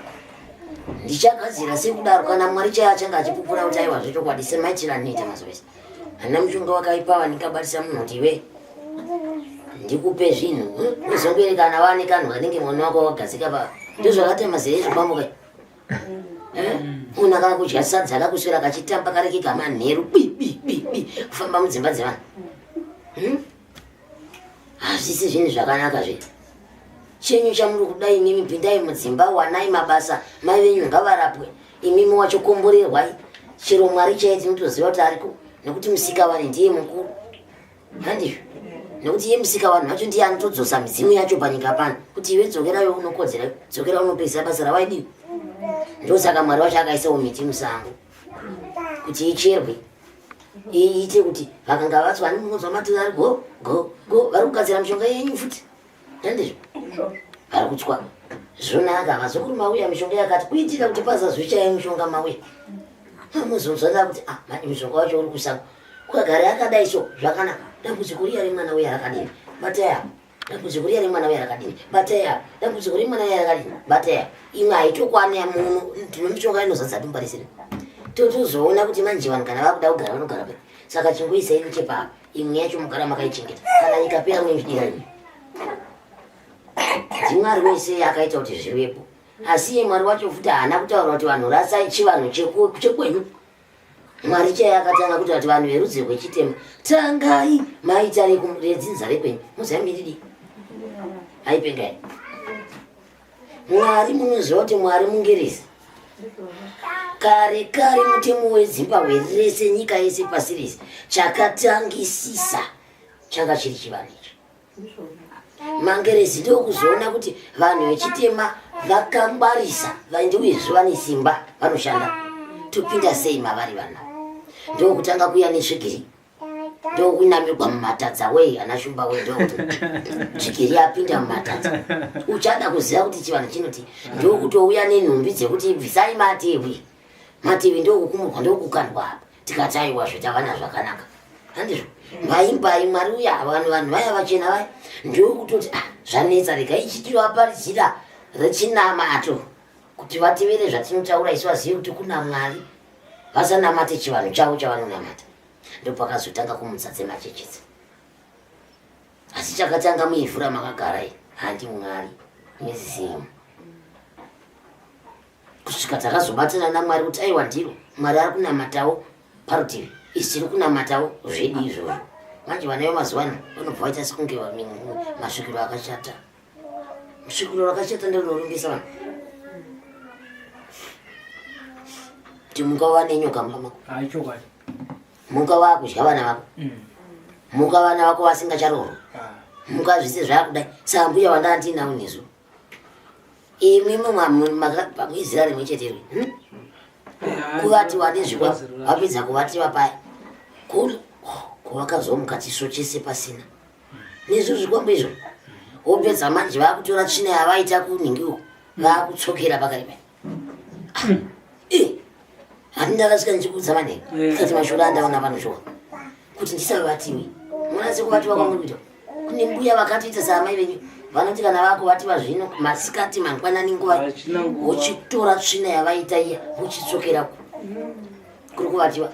Ndichagadzira sekudaro kana Mwari chaivo achange achipupura kuti aiwa zvechokwadi semaitiro andinoita mazuva ese. Handina mushonga wakaipa wandingabatisa munhu kuti iwe ndikupe zvinhu hm? uzongoerekana wane kanhu kanenge mwana wako wakagadzika pa ndozvakaita mazere ezvikwambo kai eh? munhu akakudya sadza akakuswera kachitamba karekega manheru bi bi bi bi kufamba mudzimba dzevanhu hm? Hazvisi zvinhu zvakanaka zve. Chenyu chamuri kuda imimi pindai mudzimba wanai mabasa mai venyu ngavarapwe imimi wacho komborerwai chero Mwari chaiye tinotoziva kuti ariko nekuti musikavanhu ndiye mukuru handizvo nekuti iye musikavanhu vacho ndiye anotodzosa midzimu yacho panyika pano kuti iwe dzokerayo unokodzera dzokera unopedzisa basa rawaidii ndosaka Mwari wacho akaisawo miti musango kuti icherwe iite kuti vakanga vatswa ani munonzwa matiri ari go go go vari kugadzira mishonga yenyu futi handizvo vari kutswa zvonaka vazukuru mauya mishonga yakati kuitira kuti pasazochaya mishonga mauya muzonzwa kuti ah mani mishonga wacho uri kusango kukagara yakadai so zvakanaka dambudziko riya remwana uya rakadini batai apa Dambudziko riya remwana uya rakadini? Batai apa. Dambudziko remwana uya rakadini? Batai apa. Imwe haitokwana muno tine mishonga inozadza dumba rese. Totozoona kuti manje vanhu kana vakuda kugara vanogara pa. Saka chingoisai nechepa imwe yacho mugara makaichengeta. Kana ikapera munoidira imwe. Ndimwari wese akaita kuti zvivepo. Asi iye Mwari wacho futi haana kutaura kuti vanhu rasai chivanhu chekwenyu. Mwari chaiye akatanga kuti vati vanhu verudzi rwechitema tangai maita redzinza rekwenyu muzambiridi aipengai Mwari munoziva kuti Mwari mungerezi kare kare mutemo weZimbabwe rese nyika yese pasi rese chakatangisisa changa chiri chivanhu ichi Mangerezi ndokuzoona kuti vanhu vechitema vakangwarisa vaindi uyezve vane simba vanoshanda topinda sei mavari vana ndokutanga kuya nesvigiri ndokunamirwa mumatadza wei ana shumba wei ndokuti tsvigiri yapinda mumatadza uchada kuziva kuti chivanhu chinoti ndokutouya nenhumbi dzekuti bvisai matehwi mativi ndokukumurwa ndokukandwa apa tikati aiwa zve tavana zvakanaka handizvo mbai mbai mwari uya vanhu vanhu vaya vachena vaya ndokutoti ah zvanetsa rega ichitivaparidzira rechinamato kuti vatevere zvatinotaura isu vazive kuti kuna mwari vasanamate chivanhu chavo chavanonamata ndopakazotanga kumutsa dzemachechedza asi chakatanga muivhu ramakagara iyi handi mwari nezimu kusvika takazobatana namwari kuti aiwa ndiro mwari ari kunamatawo parutivi isi tiri kunamatawo zvedu izvozvo manje vana vemazuva ano vanobva vaita sekunge masvikiro akashata svikiro rakashata ndorinorumbisa vanhu kuti mungava nenyoka mumba mako muka vakudya vana vako mm. muka vana vako vasingacharoorwa ah. muka zvese zvakudai sambuya wandaandinawo nezvo imwi pamwe rimwe chete rimwe hmm? kuvatiwa nezvikwa vapedza kuvatiwa paya kuvakazomuka chiso chese pasina nezvo zvikwambo izvo wopedza manje vakutora tsvina yavaita kunhingi uku vakutsokera pakati paya eh, handi ndakasvika ndichikuudza manhenge kati mashura andaona pano shuwa kuti ndisavatiwi munatse kuvatiwa kwamuri kuita kune mbuya vakatoita saamai venyu vanoti kana vakuvatiwa zvino masikati mangwanani nguva vochitora tsvina yavaita iya vochitsokera kuri kuvatiwa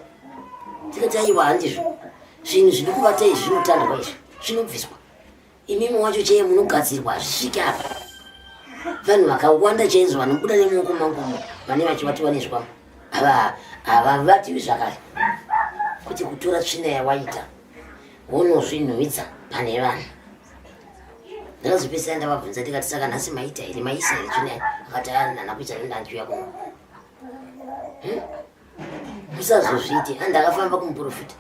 tikati aiwa handizvo zvinhu zviri kuvata izvi zvinotandwa izvi zvinobviswa. Imimi wacho cheye munogadzirwa hazvisviki apa. Vanhu vakawanda chaizvo vanobuda nemuoko mangu umo vane vachivatiwa nezvikwambo ava havavatiwi zvakare kuti kutora tsvina yawaita wonozvinhuhwidza pane vanhu. Ndakazopedzisira ndavabvunza ndikati saka nhasi maita here maisa here tsvina akati handina kuita ndandiuya kuno. Hmm? Musazozviite andakafamba kumuprofita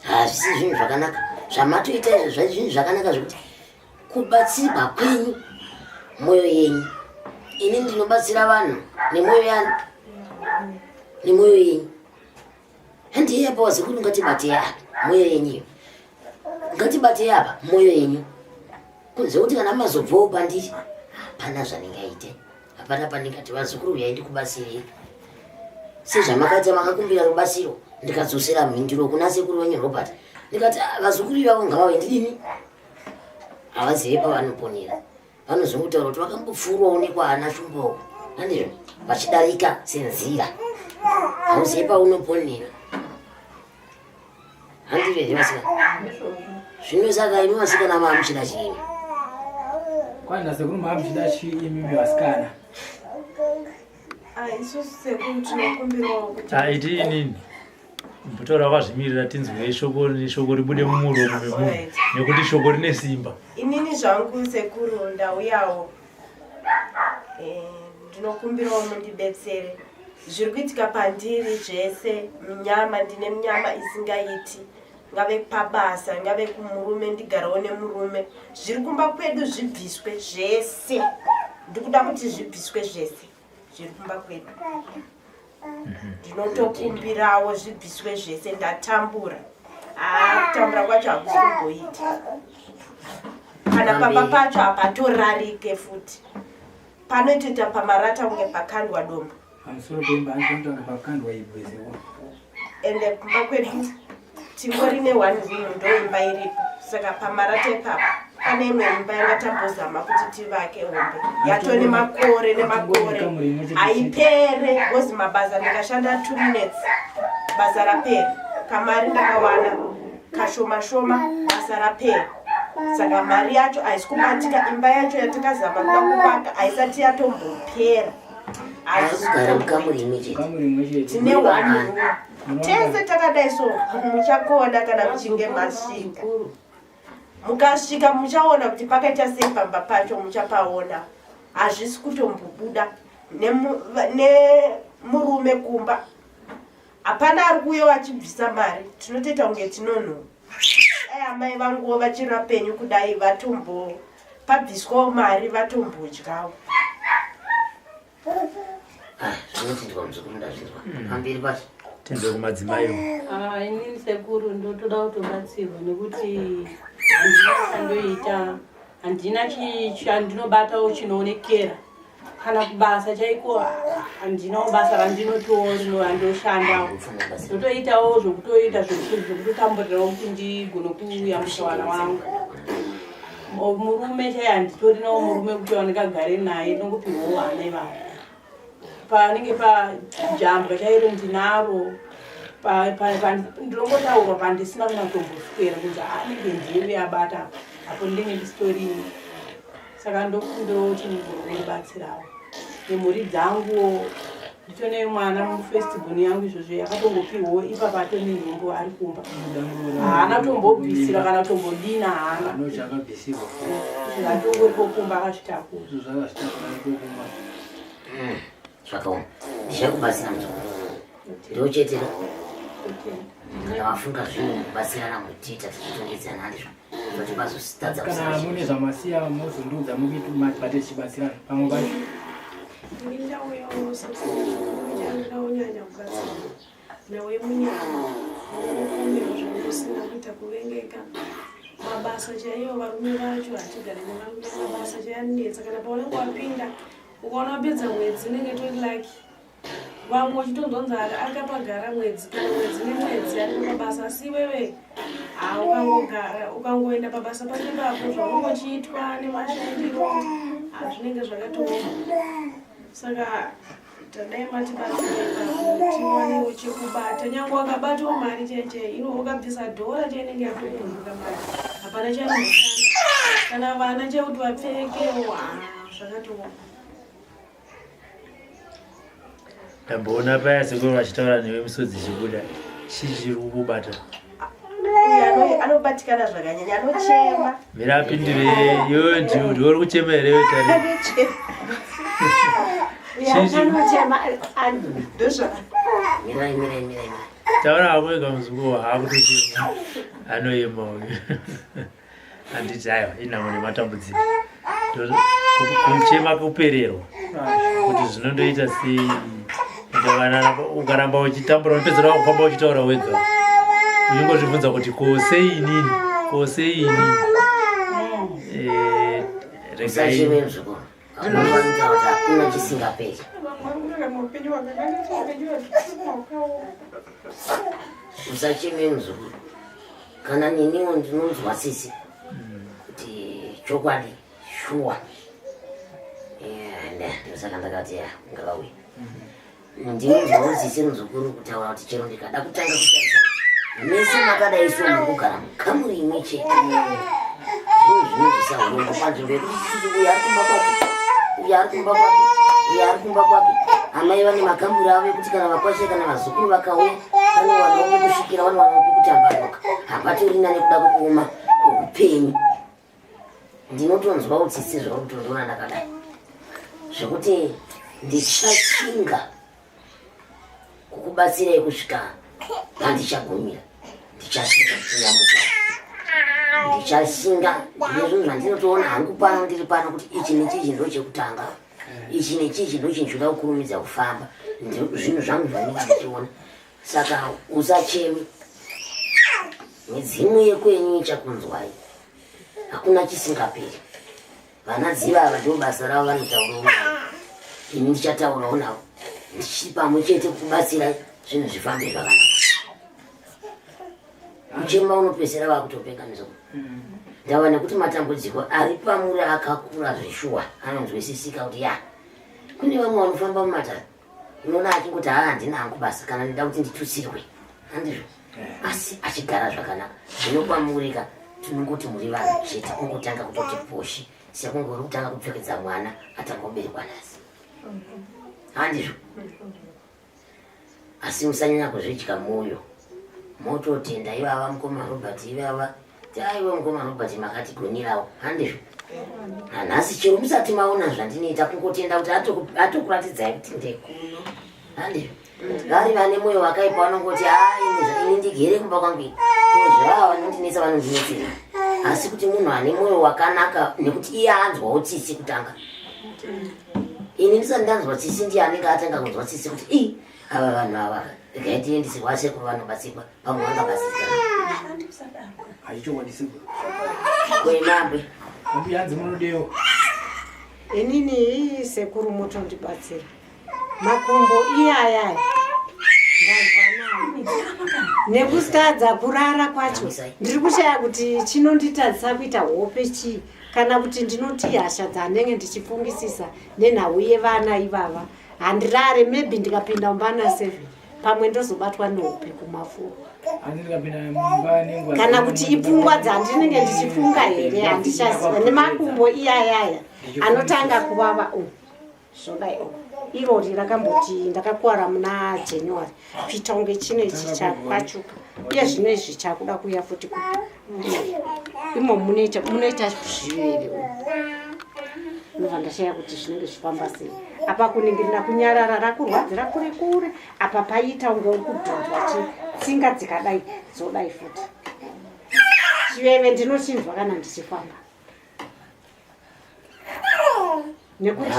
hazvisi zvinhu zvakanaka zvamatoita izvo zvai zvinhu zvakanaka zvekuti kubatsirwa kwenyu mwoyo yenyu ini ndinobatsira vanhu nemwoyo yani nemwoyo yenyu handiye apa wazikuru ngatibatei apa mwoyo yenyu iyo ngatibatei apa mwoyo yenyu kunze kuti kana mazobvawo pandiri hapana zvandingaite hapana pandingati vazukuru uyai ndikubatsirei sezvamakaita makakumbira rubatsiro ndikadzosera mhinduro kuna sekuru wenyu Robert ndikati ah, vazukuru ivavo ngavauye ndidini havazive pavanoponera vanozongotaura kuti vakambopfuurawo nekwaana shumba uko handizvo vachidarika senzira hauzive paunoponera handizvo here vasikana zvino saka imi vasikana maamuchida chiini kwanzi nasekuru maamuchida chii imimi vasikana Ah, isusu sekuru tinokumbirawo kuti Ah, iti inini mbotaura wakazvimirira tinzwe shoko shoko ribude mumuromo memunhu Alright. nekuti shoko rine simba inini zvangu sekuru ndauyawo Eh, ndinokumbirawo mundibetsere zviri kuitika pandiri zvese minyama ndine minyama isingaiti ngave pabasa ngave kumurume ndigarewo nemurume zviri kumba kwedu zvibviswe zvese ndikuda kuti zvibviswe zvese zviri kumba kwedu ndinotokumbirawo zvibviswe zvese ndatambura haa kutambura kwacho hakusi kumboita kana pamba pacho hapatorarike futi panotoita pamarata kunge pakandwa dombo pamusoro peimba anotoita kunge pakandwa ibwe sekuru ende kumba kwedu tingori ne one room ndo imba iripo saka pamarata ipapo pane imwe imba yanga tambozama kuti tivake hombe yatone makore nemakore haipere bcause mabasa ndikashanda two minutes basa rapera kamari ndakawana kashoma shoma basa rapera saka mari yacho haisi kubatika imba yacho yatakazama kuda kuvaka haisati yatombopera Kugara mukamuri imwe chete. Kamuri imwe chete. Tine one room. Tese takadai so muchakona kana muchinge masvika. Mukasvika muchaona kuti pakaita sei pamba pacho muchapaona. Hazvisi kutombobuda nemurume kumba. Hapana ari kuuya vachibvisa mari. Tinotoita kunge tinonhuwa. Dai amai vanguwo vachiri vapenyu kudai vatombo pabviswawo mari vatombodyawo. Ah, zvinotendwa muzukuru ndazvinzwa. Pamberi pacho. Tinzwe kumadzimai. Ah, inini sekuru ndotoda kutobatsirwa nekuti handina chandoita handina chandinobatawo chinoonekera kana kubasa chaiko handinawo basa randinotowo randoshandawo ndotoitawo zvokutoita zvekutotamburirawo kuti ndigone kuyambusa vana vangu murume chaiye handitorinawo murume kuti wandingagare naye ndongopihwawo vana ivavo panenge pajambwa chairo ndinaro ndinongotaurwa pandisina kana kutomboswera kunzi anenge ndiye uye abata apa apo ndinenge ndisitorini saka ndokumbirawo kuti mugone nemhuri dzanguwo nditone mwana mufirst born yangu izvozvo yakatongopihwawo ipapa atone nhumbu ari kumba haana kutombobvisira kana kutombodina haana chakabvisirwa atongoripo kumba akazvitakura zvakazvitakura kumba Zvakaoma. Ndichakubatsira muzukuru. Ndochete kana wafunga zvinhu kubatsirana mutiita tichitongedzana handizvo kuti vazotadza kana mune zvamasiya mozondiudza mubate tichibatsirana pamwe pacho Ini ndauyawo sekunyanya kubatsira nhau yemunyama unokumbirwa zvandisina kuita kuvengeka mabasa chaiyo varume vacho hatigare nevarume mabasa chaiyo anonetsa kana paunenge wapinda ukaona wapedza mwedzi unenge tori laki vamwe uchitonzonzi akapagara mwedzi kana mwedzi nemwedzi ari pabasa asi iwewe ha ukangogara ukangoenda pabasa pacho ipapo zvaunenge uchiitwa nemashandiro hazvinenge zvakatooma saka Tadai matibatsira ipapo tiwanewo chekubata nyange wakabatwa mari chaichai ino wakabvisa dhora chainenge yatopunduka mari hapana chainoshanda kana vana chekuti vapfekewo ah, zvakatooma Ndamboona paya sekuru vachitaura newe misodzi ichibuda. Chii chiri kukubata? Uyu anobatikana zvakanyanya anochema. Mira apindure iwe ndiwe ndiwe uri kuchema here iwe Tari? Anochema. Anochema ndozva. Mirai mirai mirai. mirai. Taura hako wega muzukuru waakutochema. Anoyema uyu. Handiti aiwa inhamo nematambudziko. Kuchema kupererwa kuti zvinondoita sei ukaramba uchitambura unopedzera wakufamba uchitaura wega uchingozvibvunza kuti ko sei inini ko sei inini eh, regai hakuna chisingaperi usacheme muzukuru kana neniwo ndinonzwa sisi kuti chokwadi shuwa ndosaka ndakati ngavauye ndinonzwawo sisi muzukuru kutaura kuti chero ndikada kutanga kutarisa mese makadai so muri kugara mukamuri imwe chete zvinhu zvinobvisa urombo panzvimbo yekuti isusu uyo ari kumba kwake uyo ari kumba kwake uyo ari kumba kwake amai vane makamuri avo ekuti kana vakwashe kana vazukuru vakauya vanowanawo pekusvikira vanowanawo pekutambanuka hapatorina nekuda kwekuoma kweupenyu ndinotonzwa utsitsi zvauri kutondiona ndakadai zvekuti ndichashinga kukubatsirai kusvika pandichagumira ndichashinga kuyambuka ndichashinga ndine zvinhu zvandinotoona hangu pano ndiri pano kuti ichi nechichi ndo chekutanga ichi nechichi ndo chinhu choda kukurumidza kufamba zvinhu zvangu zvandinge ndichiona saka usachemi midzimu yekwenyu ichakunzwai hakuna chisingaperi vana dziva ava ndo basa ravo vanotaurawo navo ini ndichataurawo navo ndichiri pamwe chete kukubatsirai zvinhu zvifambe zvakanaka kuchema unopedzisira vakutopenga mizoko ndava nekuti matambudziko ari pamuri akakura zveshuwa anonzwisisika kuti ya kune vamwe vanofamba mumatare unoona achingoti haa handina hangu basa kana ndida kuti nditutsirwe handizvo eh. asi achigara zvakanaka zvino kwamurika tinongoti muri vanhu chete kungotanga kutoti poshi sekunge uri kutanga kupfekedza mwana atangoberekwa nhasi handizvo asi musanyanya kuzvidya mwoyo mototenda ivava mukoma robert ivava Taiwe mukoma Robert makatigonerawo handizvo? Nhasi chero musati maona zvandinoita kungotenda kuti atokuratidzai kuti ndekuno handizvo? Vari vane mwoyo wakaipa vanongoti haa ini ndigere kumba kwangu ini ko zvavava vanondinetsa vanondinetsera asi kuti munhu ane mwoyo wakanaka nekuti iye anzwawo tsitsi kutanga ini ndisati ndanzwa tsitsi ndiye anenge atanga kunzwa tsitsi kuti ii ava vanhu ava regai tiendese kwasekuru vanobatsirwa pamwe vangabatsirikana hachichokwadi sekuru kwemambe ambuya hanzi munodewo inini ii sekuru motondibatsira makumbo iyayaya ndanzwa nayo nekutadza kurara kwacho ndiri kushaya kuti chinonditadzisa kuita hope chii kana kuti ndinoti hasha dzanenge ndichifungisisa nenhau yevana ivava handirare maybe ndikapinda mumba na seven pamwe ndozobatwa nehope kumafuro kana kuti ipfungwa dzandinenge ndichifunga here handichaziva nemakumbo iyayaya anotanga kuvava u zvodai o irori rakamboti ndakakuwara muna january kuita kunge chino ichi chakwachuka uye zvino izvi chakuda kuuya futi kupi imo munoita munoita zviveve ndobva ndashaya kuti zvinenge zvifamba sei apa kuningirira kunyarara rakurwadzira kure kure apa paita unge uri kudhonzwa chi tsinga dzikadai dzodai futi chiveve ndinochinzwa kana ndichifamba nekuti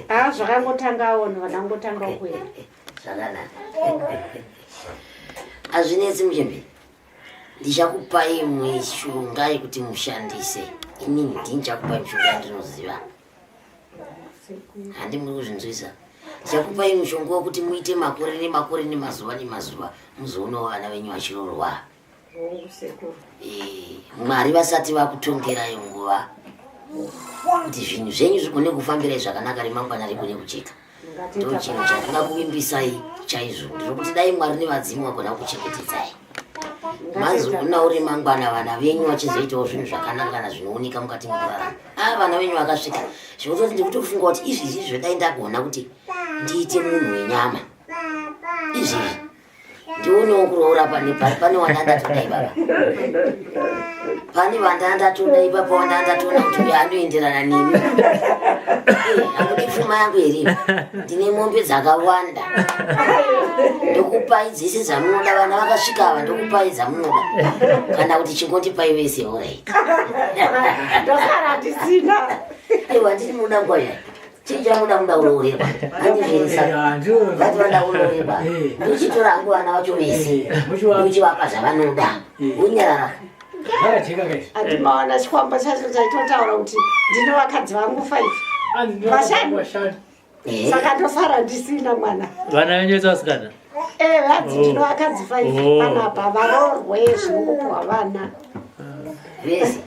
Ah, zvakangotangawo vanangotangawo kuenda zvakanaka hazvinetsi muchembere ndichakupai mishonga yekuti mushandise inini ndini chakupai mishonga yandinoziva handi muri kuzvinzwisa Ndichakupai mushonga wekuti muite makore nemakore nemazuva nemazuva muzoonawo vana venyu vachiroorwa. Eh, Mwari vasati vakutongerai nguva kuti zvinhu zvenyu zvigone kufambirai zvakanaka remangwana rigone kujeka. Ndochinhu chandingakuvimbisai chaizvo ndinokuti dai Mwari nevadzimu vagona kuchengetedzai. Mazoonawo remangwana vana venyu vachizoitawo zvinhu zvakanaka kana zvinooneka mukati mekurarama. Ah, vana venyu vakasvika zvekutoti ndikutofunga kuti izvi izvi zvedai ndagona kuti ndiite munhu wenyama izvizvi ndionewo kuroora pane pane wandandatoda ipapa pane vandandatoda ipapa wandandatoona kuti uyo anoenderana nemi eh, amudi pfuma yangu here ndine mombe dzakawanda ndokupai dzese dzamunoda vana vakasvika ava ndokupai dzamunoda kana kuti chingondipai vese orit ndosara ndisina aiwa ndiri muda nguva chii chamuda muda kuroorerwa andizvirisa vati vada kuroorerwa ndochitora hangu vana vacho vese ndochivapa zvavanoda vonyarara andimaona chikwambo chacho chaitotaura kuti ndine vakadzi vangu five vashanu saka ndosara ndisina mwana vana venyu vese vasikana Eh, vanzi oh. ndino vakadzi five oh. panapa varoorwe zvinokupuwa vana vese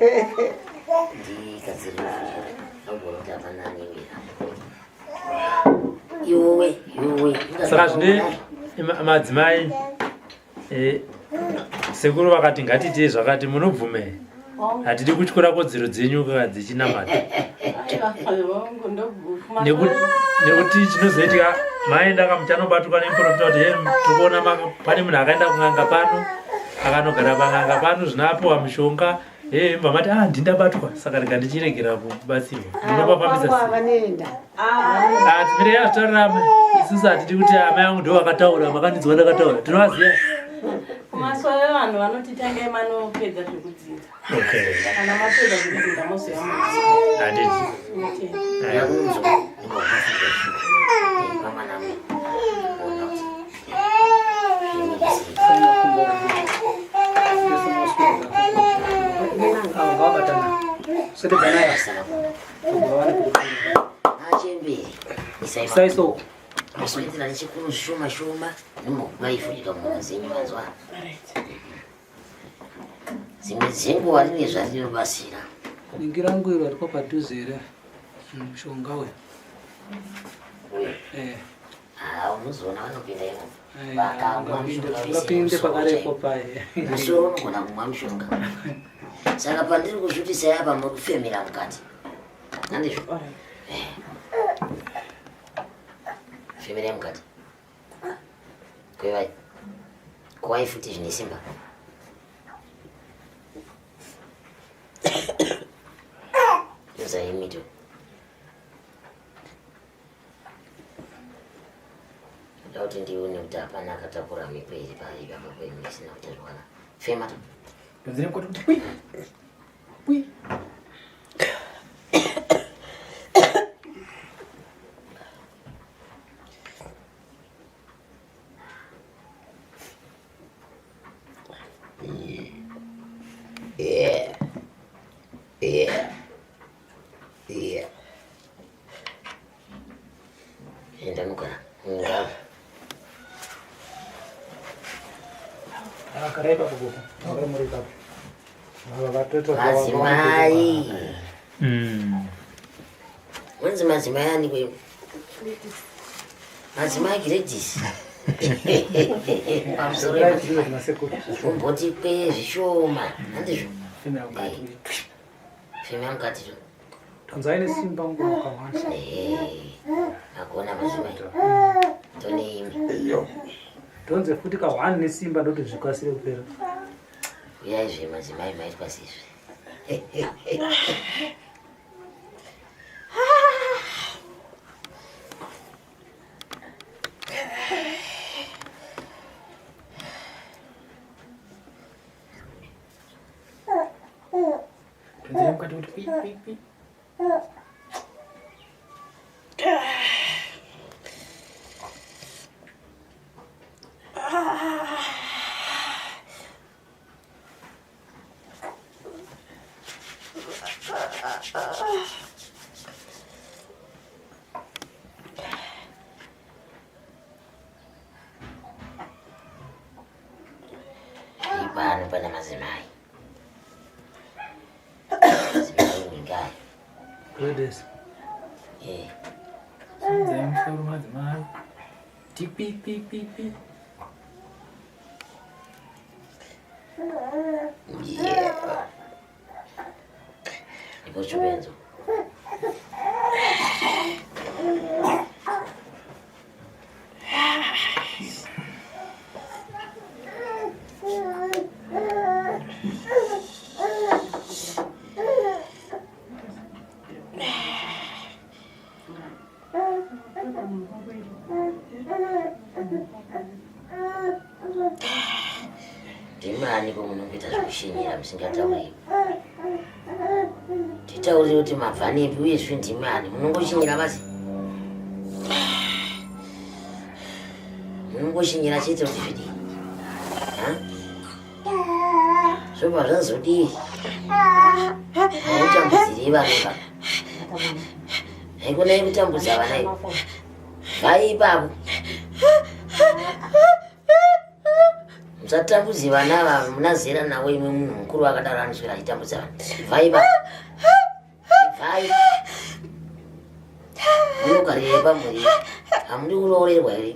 Saka zvine madzimai eh, sekuru vakati ngatiitei zvakati munobvume hatidi kutyora kodzero dzenyu kana dzichinamata nekuti chinozoitika maenda kamuchanobatwa nemuprofita kuti he tikuona pane munhu akaenda kun'anga pano akanogara pan'anga pano zvino apiwa mishonga Hey, mva mati ah ndindabatwa saka rega ndichiregera kubatsirwa. Ndinopafambisa sei? Vanoenda. Ah timire yazvitaurira amai. Isusu hatidi kuti amai vangu ndivo vakataura makandinzwa ndakataura. Tinovaziva. Kumasowe vanhu vanoti tangai manopedza zvekudzidza. Okay. Kana mapedza zvekudzidza mozoya Handiti. Maswedera nechikuru zvishoma shoma nemokubaifurika mumazenyu manzwa dzimwe dzenguva rine zvarinobatsira. Ningi rangu iro ariko padhuze here mushonga uyu? Eh. Ah, unozoona vanopinda imomo eh, vakamwa mushonga vapinde pakarepo paye musoro unogona kumwa mushonga saka pandiri kuzvitisai apa muri kufemera mukati nandizvo eh. femerai mukati kwevai kwai futi zvine simba Zaimito. Ndoda kuti ndione kuti hapana akatakura mhepo iri paari apa kwenyu isina kuita zvakanaka. Fema to. Ndonzere mukoti kuti pwi. Pwi. Yeah. Yeah. Yeah. Enda nogara. Ngava. Garai ipapo gogo. Garai muri ipapo. Ava vatoita Madzimai. Wanzi madzimai ani kweyo? Madzimai Gredis. Pamusoro umboti kwe zvishoma. Handizvo? Femera mukati. Femera mukati zvo. Tonzai nesimba nguva wakawanda. Agona madzimai. Tone imi. Tonze futi ka one nesimba ndoti zvikasire kupera. Uyai zve madzimai maitwa sizvi. Tonzere mukati kuti pwi pwi pwi. Ladies. Eh. Simudzai musoro madzimai. Tipi pi pi pi. Yeah. Ipo chubenzo. Ndimani ko munongoita zvekushinyira musingatauri? Titaurire kuti mabva nepi uyezve ndimani munongoshinyira basi. Munongoshinyira chete kuti zvidii? Ha? Zvobva zvazodii? Hautambudzirei vana baba. Haikonai kutambudza vana ivo. Vai ipapo. Musatambudze vana ava muna zera navo imwe munhu mukuru akadaro anoswera achitambudza vana. Vai ipapo. Vai. Munogarire pamhuri. Hamudi kuroorerwa here?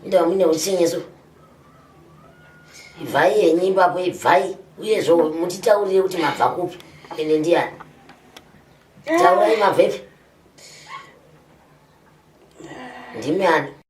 Indawa mune utsinye so. Ibvai henyu ipapo ibvai uyezve mutitaurire kuti mabva kupi ende ndiyani. Taurai mabvepi. Ndimi ani?